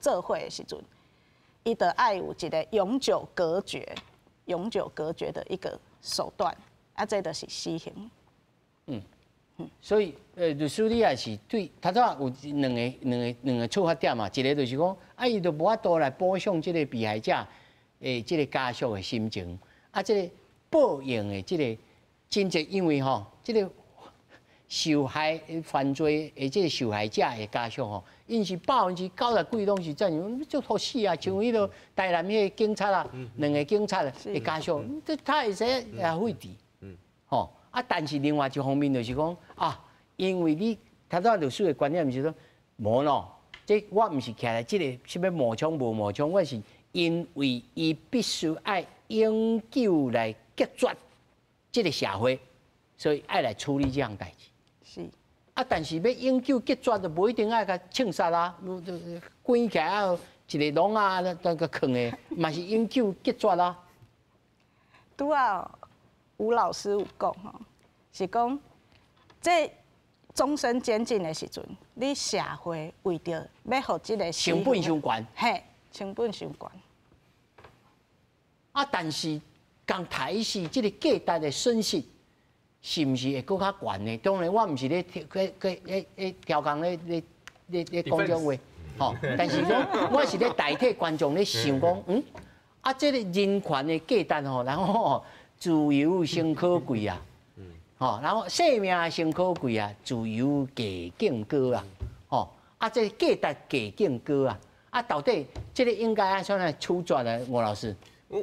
做伙的時陣，伊就愛有一個永久隔絕、永久隔絕的一個手段，啊，這就是死刑。所以，律師你也是對，頭拄仔有兩個出發點嘛，一個就是講，啊，伊就無法度來補償這个被害者的這个家屬的心情，啊，這个報應的這个真正因為吼，這个受害犯罪的這个受害者的家屬吼，𪜶是90%幾攏是贊成，就予死啊，像彼个台南彼个警察啊，兩个警察的家屬，這他會使也廢除，吼。啊，但是另外一方面就是講啊，因為你頭拄仔律師的觀點是說，無喏，這我毋是徛來這个啥物冒充無冒充，我是因為伊必須愛永久來隔絕這个社會，所以愛來處理這項代誌。是。啊，但是欲永久隔絕，就無一定愛共槍殺啊，關起來啊，一个籠仔，那個囥的，嘛是永久隔絕啊。拄仔吳老師有講吼，是講這終身監禁的時陣，你社會為著欲予這个成本傷懸，嘿，成本傷懸。啊，但是共刣死這个價值的損失，是毋是會閣較懸呢？當然，我毋是咧咧咧咧刁工咧咧咧咧講這種話，吼。但是講，我是咧代替觀眾咧想講，啊，這個人權的價值吼，然後自由誠可貴啊，吼，然後生命誠可貴啊，自由價更高啊，吼，啊，這個價值價更高啊，啊，到底這個應該按怎來處決呢？吳老師？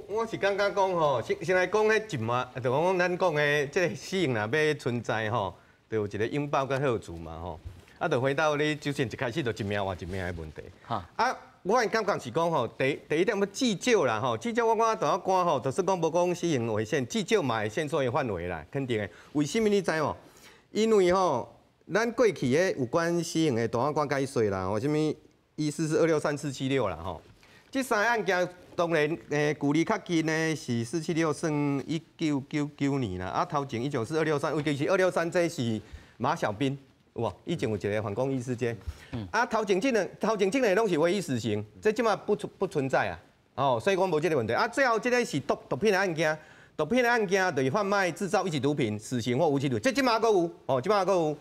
我是感覺講吼，先來講彼一幕，就講咱講的這個死刑若欲存在吼，就有一個應報佮喝止嘛吼。啊，就回到你之前一開始就一命換一命的問題。啊，我的感覺是講吼，第一點欲至少啦吼，至少我感覺大法官吼，就是講無講死刑違憲，至少嘛會限縮的範圍啦，肯定的。為什麼你知無？因為吼，咱過去的有關死刑的大法官解說啦，吼，啥物144263 476啦吼，這三個案件當然，距離較近的是476算1999年啦，啊，頭前194263，尤其是263這是馬小斌，有無？以前有一個反公義事件，啊，頭前這兩個攏是唯一死刑，這這馬不存在啊，哦，所以講無這個問題。啊，最後這個是毒品的案件，毒品的案件就是販賣、製造一級毒品，死刑或無期徒刑，這這馬閣有，哦，這馬閣有。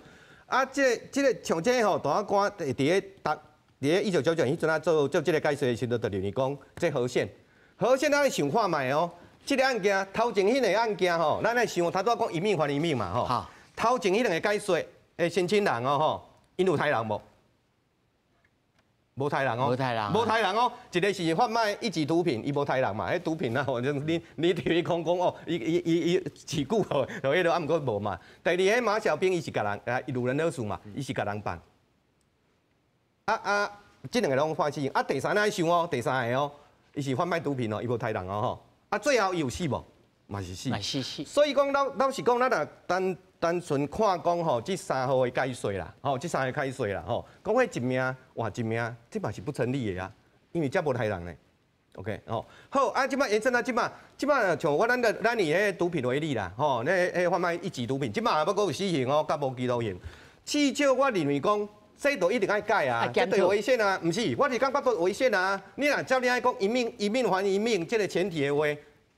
啊，這個像這個吼，大法官佇咧佇咧1999年彼陣啊做這個解說的時陣，就認為講這合憲，合憲咱愛想看覓哦。這個案件頭前彼個案件吼，咱愛想，頭拄仔講一命還一命嘛吼。頭前彼兩個解說的申請人哦吼，𪜶有刣人無？無刣人哦，無刣人，無刣人哦。一個是販賣一級毒品，伊無刣人嘛？彼毒品啊，反正你佇咧講講哦，伊飼久吼，彼個啊，毋過無嘛。第二个馬小兵，伊是共人啊，擄人勒贖嘛，伊是共人放。啊，這兩個攏判死刑。啊，第三咱愛想哦，第三个哦，伊是販賣毒品哦，伊無刣人哦吼。啊，最後伊有死無？嘛是死。嘛是死。所以講老實講，咱若單純看講吼，這三號的解說啦，吼，這三個解說啦，吼，講彼一命換一命，這嘛是不成立的啊，因為這無刣人呢。OK，吼，好，啊，這擺延伸到這擺，這擺像我咱的咱以彼毒品為例啦，吼，那販賣一級毒品，這擺也猶閣有死刑哦，佮無期徒刑。至少我認為講，這都一定愛改啊，這對違憲啊，毋是，我是感覺都違憲啊。你若照你愛講一命一命還一命，這個前提的話，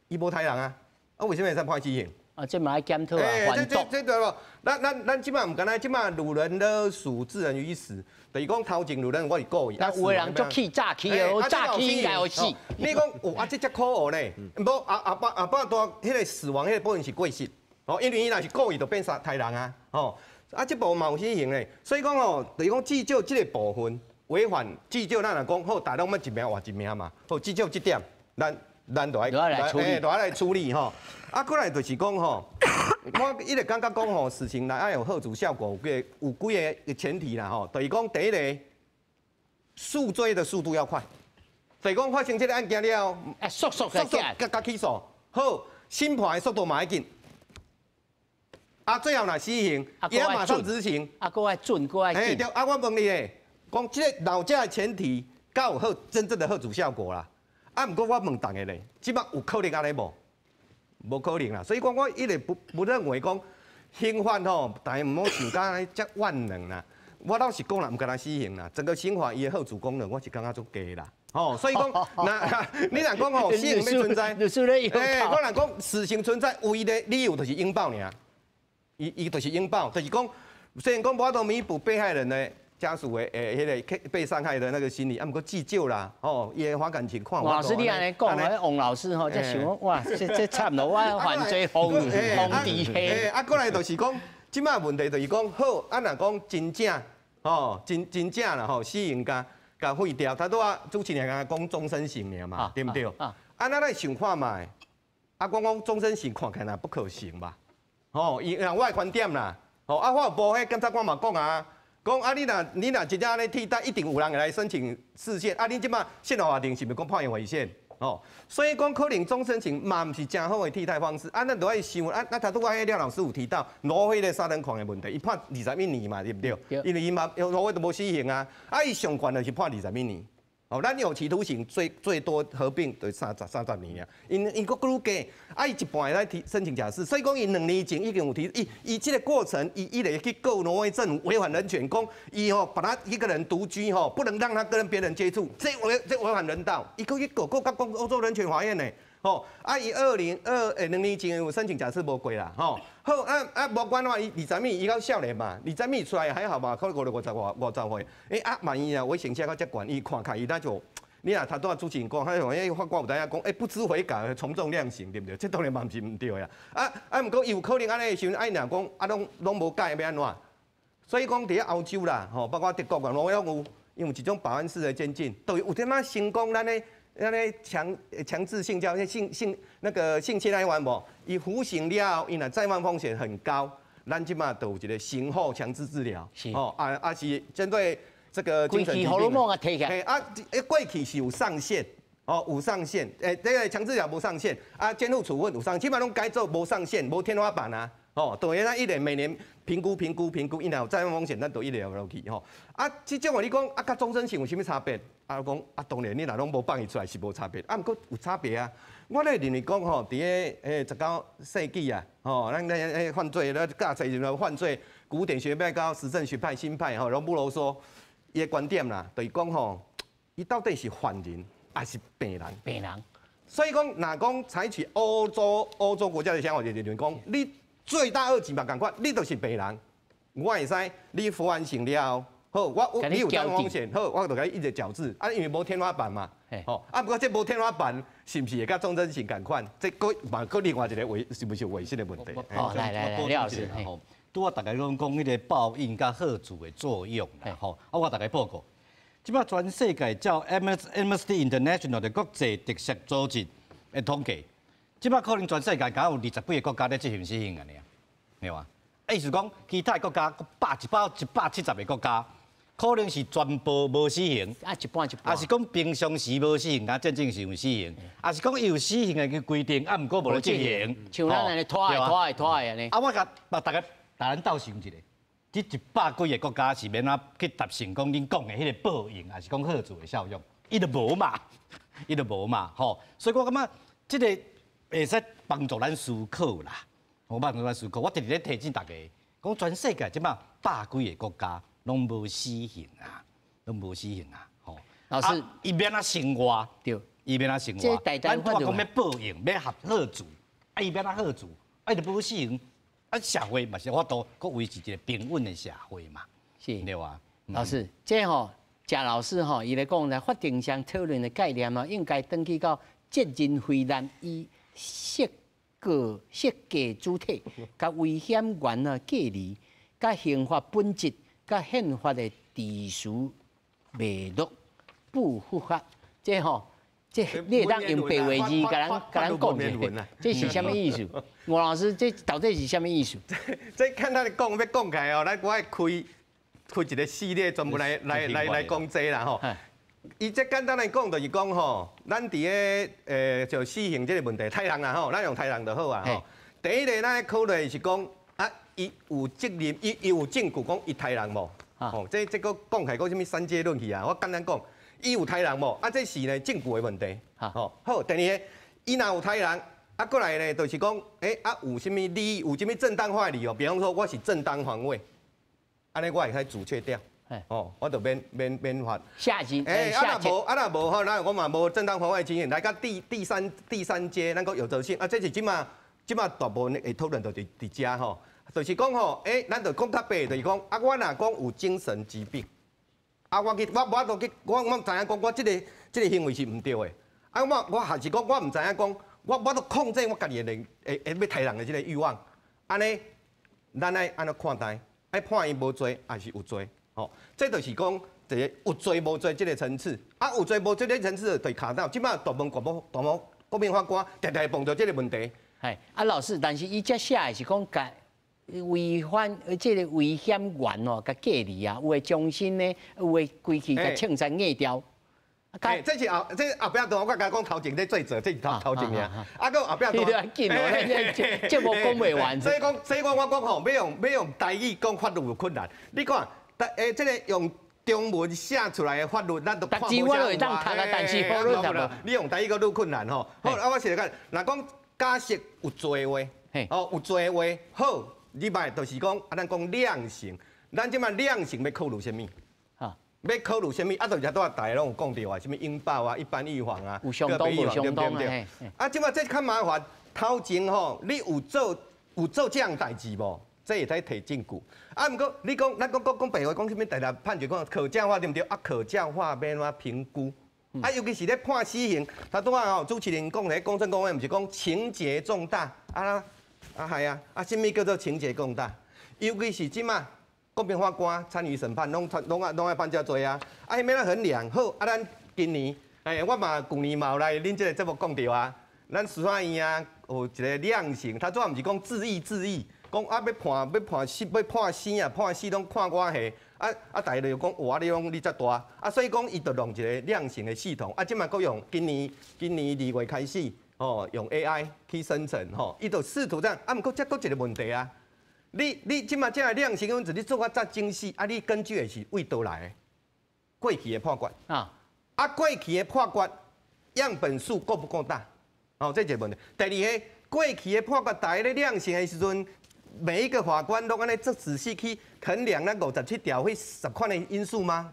伊無刣人啊，啊，為什麼會使判死刑？啊，這嘛愛檢討啊，這這這對無？咱這擺毋敢若，這擺擄人勒贖，致人於死，就是講頭前擄人我是故意。那有的人足氣早起的，早起應該予死。你講有啊，這才可惡呢。無後擺大彼個死亡彼個部分是過失，哦，因為伊若是故意，就變殺刣人啊，吼。啊，這部分嘛有死刑咧，所以講吼，就是講至少這個部分違反，至少咱若講好，大家攏欲一命換一命嘛，好，至少這點，咱就愛來處理，就愛來處理吼。啊，過來就是講吼，我一直感覺講吼，死刑來愛有嚇阻效果，有幾個前提啦吼，就是講第一個，訴追的速度要快，就是講發生這個案件了，速速速速共起訴，好，審判的速度嘛愛緊。啊，最後若死刑，也要馬上執行。啊，閣愛準，閣愛緊。對，啊，我問你咧，講這個老這個前提，敢有好真正的嚇阻效果啦？啊，毋過我問逐个咧，這擺有可能按呢無？無可能啦。所以講，我一直不認為講刑法吼，大家毋好想甲按呢遮萬能啦。我老實講啦，毋干焦死刑啦，整個刑法伊的嚇阻功能，我是感覺足低啦。吼，所以講，那你若講吼，死刑欲存在，欸，我若講死刑存在，唯一的理由就是應報爾。伊就是應報，就是講，雖然講無法度彌補被害人的家屬的彼個被傷害的那個心理，啊，毋過至少啦，吼，伊會還感情看。黃老師，你按呢講，王老師吼，才想講，哇，這慘咯，我犯罪風底黑。啊，過來就是講，這擺問題就是講，好，啊，若講真正，吼，真正啦，吼，死刑共廢掉，頭拄仔主持人講終身刑爾嘛，對毋對？啊，咱來想看覓，啊，講講終身刑看起來不可行吧？吼，伊按我的觀點啦，吼，啊，法務部彼檢察官嘛講啊，講啊，你若真正按呢替代，一定有人會來申請釋憲，啊，恁這擺憲法法庭是毋是講判伊違憲？吼，所以講可能終身刑嘛毋是誠好的替代方式，啊，咱就愛想，啊，啊，頭拄仔彼廖老師有提到挪威的殺人狂的問題，伊判21年嘛，對毋對？因為伊嘛挪威都無死刑啊，啊，伊上懸就是判21年。哦，咱有期徒刑最多合併就30年啊，𪜶閣閣愈低，啊，伊一半會使提申請假釋，所以講伊2年前已經有提，伊這個過程，伊一直去告挪威政府違反人權，講伊吼把他一個人獨居吼，不能讓他跟別人接觸，這違反人道，伊閣去告告到講歐洲人權法院呢，吼，啊，伊二零二欸两年前有申请假释无过啦，吼，好啊啊，无管的话，伊二十米伊较少年嘛，二十米出来还好嘛，可能五六五十外五十岁，欸啊，万一啊，危险性较遮悬，伊看开伊那就，你若头拄仔主持人讲，他讲欸法官有知影讲，欸不知悔改，从重量刑，对毋对？这当然嘛毋是毋对的啊，啊啊，毋过伊有可能按呢的时阵，啊伊若讲啊拢拢无改欲按怎？所以讲伫咧欧洲啦，吼，包括德国啊，拢有，因为一种保安式的监禁，都有点仔成功，咱咧。那咧强强制性交、性性那个性侵害完无？伊服刑了后，伊若再犯风险很高，咱这马就有一个刑后强制治疗，哦啊啊是针对这个精神疾病。嘿啊，过去是有上限，哦有上限，欸这个强制治疗无上限，啊监护处分有上限，起码拢改做无上限，无天花板啊。哦，等于咱一年每年评估评估评估，伊若有再犯风险，咱就一直落去吼。啊，这种话你讲啊，佮终身刑有啥物差别？啊，讲啊，当然你若拢无放伊出来是无差别，啊，毋过有差别啊。我咧认为讲吼，伫个19世纪啊，吼，咱咱迄犯罪，咱教册什么犯罪，古典学派到实证学派、新派吼，拢不如说伊的观点啦，就是讲吼，伊到底是犯人还是病人？病人。所以讲，若讲采取欧洲欧洲国家的想法，就是讲你罪大恶极嘛，仝款，你就是病人，我会使你服完刑了后，好，我你有这风险，好，我就共你一直矫治，啊，因为无天花板嘛，吼，啊，毋过这无天花板，是毋是会佮终身刑仝款？这阁嘛阁另外一个违，是毋是违宪的问题？哦，来来来，廖老师，吼，拄仔逐家拢讲彼个报应佮吓阻的作用啦，吼，啊，我逐家报告，这摆全世界照 Amnesty International 的国际特赦组织的统计。这摆可能全世界敢有20几个国家咧执行死刑按呢，对吧？意思讲，其他国家百一百170个国家，可能是全部无死刑，啊一半一半，抑是讲平常时无死刑，啊战争时有死刑，抑是讲伊有死刑的规定，啊毋过无咧执行，像咱按呢拖的拖的拖的按呢。啊，我共逐家逐咱斗想一下，这100几个国家是欲按怎去达成讲恁讲的彼个报应，抑是讲吓阻的效用？伊就无嘛，伊就无嘛，吼。所以我感觉这个会使帮助咱思考啦，我帮助咱思考。我直直咧提醒大家，讲全世界这摆百几个国家拢无死刑啊，拢无死刑啊，吼。老师，伊欲按怎生活？对，伊欲按怎生活？咱拄仔讲欲报应，欲合吓阻，啊，伊欲按怎吓阻？啊，伊就无死刑，啊，社会嘛是有法度阁维持一个平稳的社会嘛，是，对吧？老师，这吼，谢老师吼，伊咧讲咧，法庭上讨论的概念哦，应该转去到责任非难以设个设计主体，佮危险源啊隔离，佮刑法本质，佮宪法的秩序脉络不符合。这吼，这你会当用白话字共咱共咱讲一下，这是啥物意思？吴老师，这到底是啥物意思？这看他的讲欲讲起来哦，咱我爱开开一个系列专门来来来来讲这啦吼。伊这简单来讲，就是讲吼，咱伫咧就死刑这个问题，杀人啦吼，咱用杀人就好啊吼。第一个，咱咧考虑是讲啊，伊有责任，伊伊有证据讲伊杀人无？吼，这这阁讲起来阁啥物三阶论去啊？我简单讲，伊有杀人无？啊，这是呢证据的问题。吼，好，第二个，伊若有杀人，啊，过来呢，就是讲，欸，啊，有啥物理，有啥物正当化的理由？比方说，我是正当防卫，按呢我会使阻却掉。哦，我就免免免罚。下级，欸，啊若无啊若无吼，那我嘛无正当防卫经验，来到第第三第三阶，咱阁有责性啊，这是这马这马大部分会讨论到伫伫遮吼，就是讲吼，欸，咱就讲较白，就是讲啊，我若讲有精神疾病，啊，我去我我都去，我我知影讲我这个这个行为是毋对的，啊，我我还是讲我毋知影讲，我我都控制我家己的会会欲杀人的这个欲望，按呢，咱爱按怎看待？爱判伊无罪抑是有罪？吼，这就是讲一个有罪无罪这个层次，啊，有罪无罪这个层次就卡到，这摆大部分国大部国民法官定定会碰到这个问题。嘿，啊，老师，但是伊遮写的是讲，共违反这个危险源哦，共隔离啊，有的重新呢，有的规气共枪山压掉。欸，这是后，这后壁段我共讲头前咧罪责，这是头头前尔。啊，阁后壁段。你较紧哦，这节目讲袂完。所以讲，所以讲我讲吼，欲用欲用台语讲法律有困难。你看，欸，这个用中文写出来的法律，咱都看无啥有啊。但是法律读无。你用台语阁愈困难吼。好，啊，我先来讲，若讲假设有罪的话，哦，有罪的话，好，你摆就是讲，啊，咱讲量刑，咱这摆量刑欲考虑啥物？欲考虑啥物？啊，就是拄仔大家拢有讲著啊，啥物应报啊、一般预防啊，有相当无相当啊。啊，这马这较麻烦。头前吼，你有做这样代志无？这会使提证据。啊，毋过你讲，咱讲讲讲白话，讲啥物？大家判决讲可教化对毋对？啊，可教化欲按怎评估？啊，尤其是咧判死刑，他拄仔吼主持人讲咧，公正公话，毋是讲情节重大啊啊系啊，啊，啥物叫做情节重大？尤其是这马国民法官参与审判，拢爱判遮济啊！啊，彼欲按怎衡量？好，啊，咱今年，欸，我嘛旧年嘛有来恁这个节目讲著啊。咱司法院啊，有一个量刑，他主要毋是讲恣意恣意，讲啊欲判欲判死欲判生啊判死拢看我下，啊啊，大家就讲哇，你讲你遮大，啊，所以讲伊就弄一个量刑的系统，啊，这马阁用今年2月开始，哦，用 AI 去生成，吼，伊就试图这样，啊，毋过这阁一个问题啊。你这马这个量刑阮子，你做甲遮精细，啊，你根据的是佗倒来的？过去的判决啊，啊，过去的判决样本数够不够大？哦，这一个问题。第二个，过去的判决，大家咧量刑的时阵，每一个法官拢按呢足仔细去衡量咱57条彼10款的因素吗？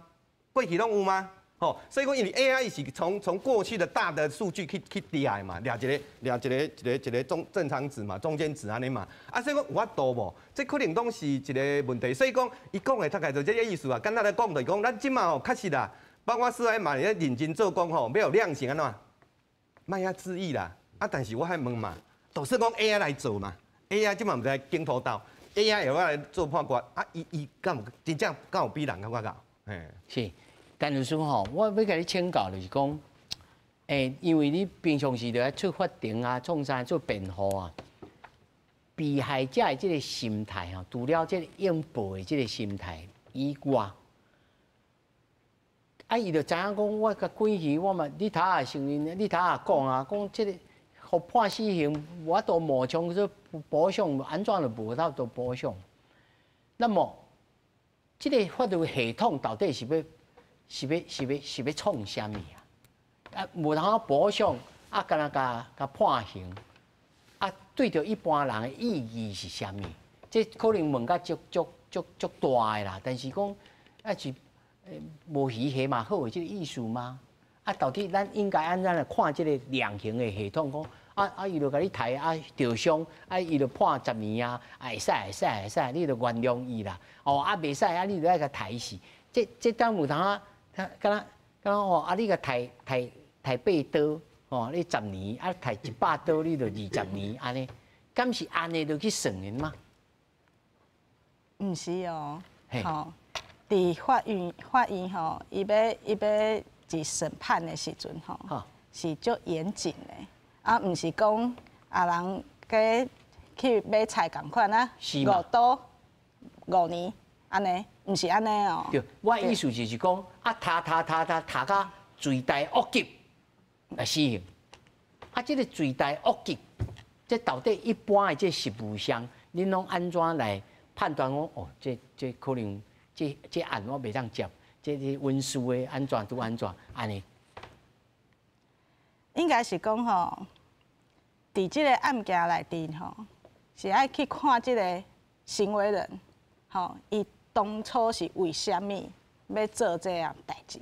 过去拢有吗？吼，所以讲，因为 AI 是从过去的大的数据去掠的嘛，掠一个掠一个一个一个中正常值嘛，中间值按呢嘛，啊，所以讲有法度无？这可能拢是一个问题。所以讲，伊讲的大概就这个意思啊。简单来讲就是讲，咱这马吼确实啦，包括司法嘛，咧认真做工吼，欲有量刑按怎？莫遐恣意啦。啊，但是我爱问嘛，就是讲 AI 来做嘛，AI 这马毋知镜头到，AI 会来做判决，啊，伊敢有真正敢有比人较较𠢕？嘿，是。陈律师吼，我欲共你请教就是讲，欸，因为你平常时就爱出法庭啊，创啥做辩护啊，被害者的这个心态吼，除了这个应报的这个心态以外，啊，伊就知影讲，我共关去，我嘛，你头也承认，你头也讲啊，讲这个予判死刑，无法度冒充做补偿，按怎就无法度补偿。那么，这个法律系统到底是欲创啥物啊？啊，无通补偿，啊，干焦共共判刑，啊，对著一般人的意义是啥物？这可能问甲足足足足大的啦。但是讲，啊是无鱼虾嘛好的这个意思吗？啊，到底咱应该按怎来看这个量刑的系统？讲啊啊，伊就共你刣啊，受伤啊，伊就判十年啊，会使会使会使，你就原谅伊啦。哦，啊，袂使啊，你就爱共刣死。这敢有通啊？敢若敢若吼，啊！你共刣刣刣八刀，吼，你十年啊，刣100刀，你就20年按呢？敢是按呢落去算的吗？毋是哦，吼，伫法院吼，伊欲伫审判的时阵吼，是足严谨的，啊，毋是讲啊人佮去买菜仝款啊，五刀5年按呢。毋是按呢哦。对，我意思就是讲，啊，刣刣刣刣刣甲罪大恶极来死刑。啊，这个罪大恶极，这到底一般的这实务上，恁拢按怎来判断？讲哦，这可能这案我袂当接，这文书的按怎拄按怎按呢？应该是讲吼，伫这个案件内底吼，是爱去看这个行为人，吼，伊当初是为啥物欲做这样代志？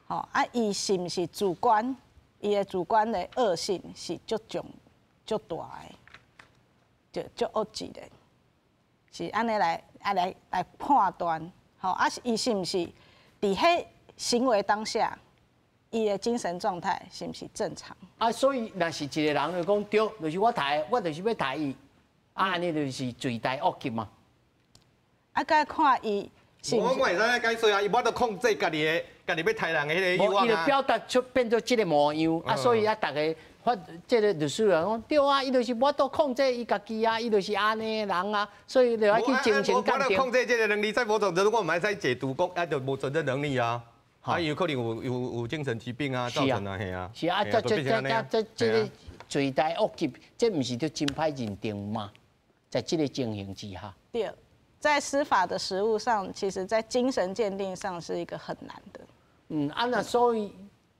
吼，啊，伊是毋是主观？伊的主观的恶性是足重、足大的，就足恶质的，是按呢来啊来判断。吼，啊，伊是毋是伫彼行为当下，伊的精神状态是毋是正常？啊，所以若是一个人就讲对，就是我刣，我就是欲刣伊，啊，按呢就是罪大恶极嘛。啊，该看伊是。我会使解说啊，伊无法度控制家己的，家己欲刣人的彼个欲望啊。伊就表达出变做这个模样，啊，所以啊，逐家发这个律师来讲，对啊，伊就是无法度控制伊家己啊，伊就是按呢人啊，所以就爱去精神鉴定。控制这个能力，在某种程度，我嘛会使解读讲，啊，就无责任能力啊，啊，有可能有精神疾病啊，造成啊，系啊。是啊，这这这这这这个罪大恶极，这毋是就真歹认定吗？在这个情形之下。对。在司法的实务上，其实在精神鉴定上是一个很难的。嗯，啊，那所以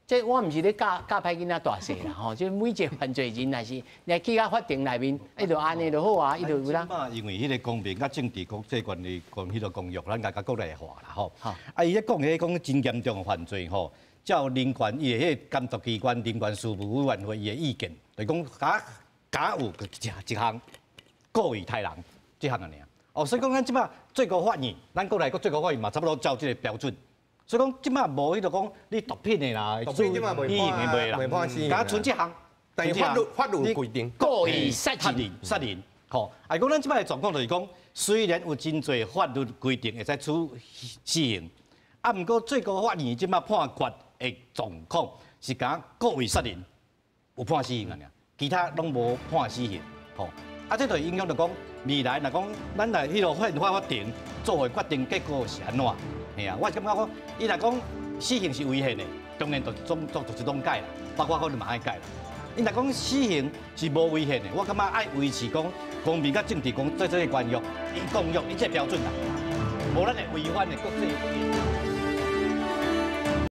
這我毋是咧教教歹囡仔大細啦，吼！這每一個犯罪人若是來去到法庭內面，伊就按呢就好啊，伊就有啦。因為彼個公民佮政治國際權利講彼個公約，咱共佮國內化啦，吼。啊，伊咧講彼個講真嚴重的犯罪吼，照人權伊的彼個監督機關人權事務委員會伊的意見，就講假假有一項故意殺人這項爾。哦，所以講咱這擺最高法院，咱國內閣最高法院嘛，差不多照這個標準。所以講，這擺無彼個講你毒品的啦，毒品這擺袂判，袂判死刑。敢賰這項，但是法律規定故意殺人，殺人，吼。啊，講咱這擺的狀況就是講，雖然有真濟法律規定會使處死刑，啊，毋過最高法院這擺判決的狀況是講故意殺人有判死刑爾，其他攏無判死刑，吼。啊，這就影響著講未來若講咱來彼個憲法法庭做的決定結果是按怎？嘿啊，我感覺講，伊若講死刑是違憲的，當然就總總就是攏改啦，包括可能嘛愛改啦。伊若講死刑是無違憲的，我感覺愛維持講公民佮政治講這個關約，伊公約伊這標準啦，無咱會違反的國際。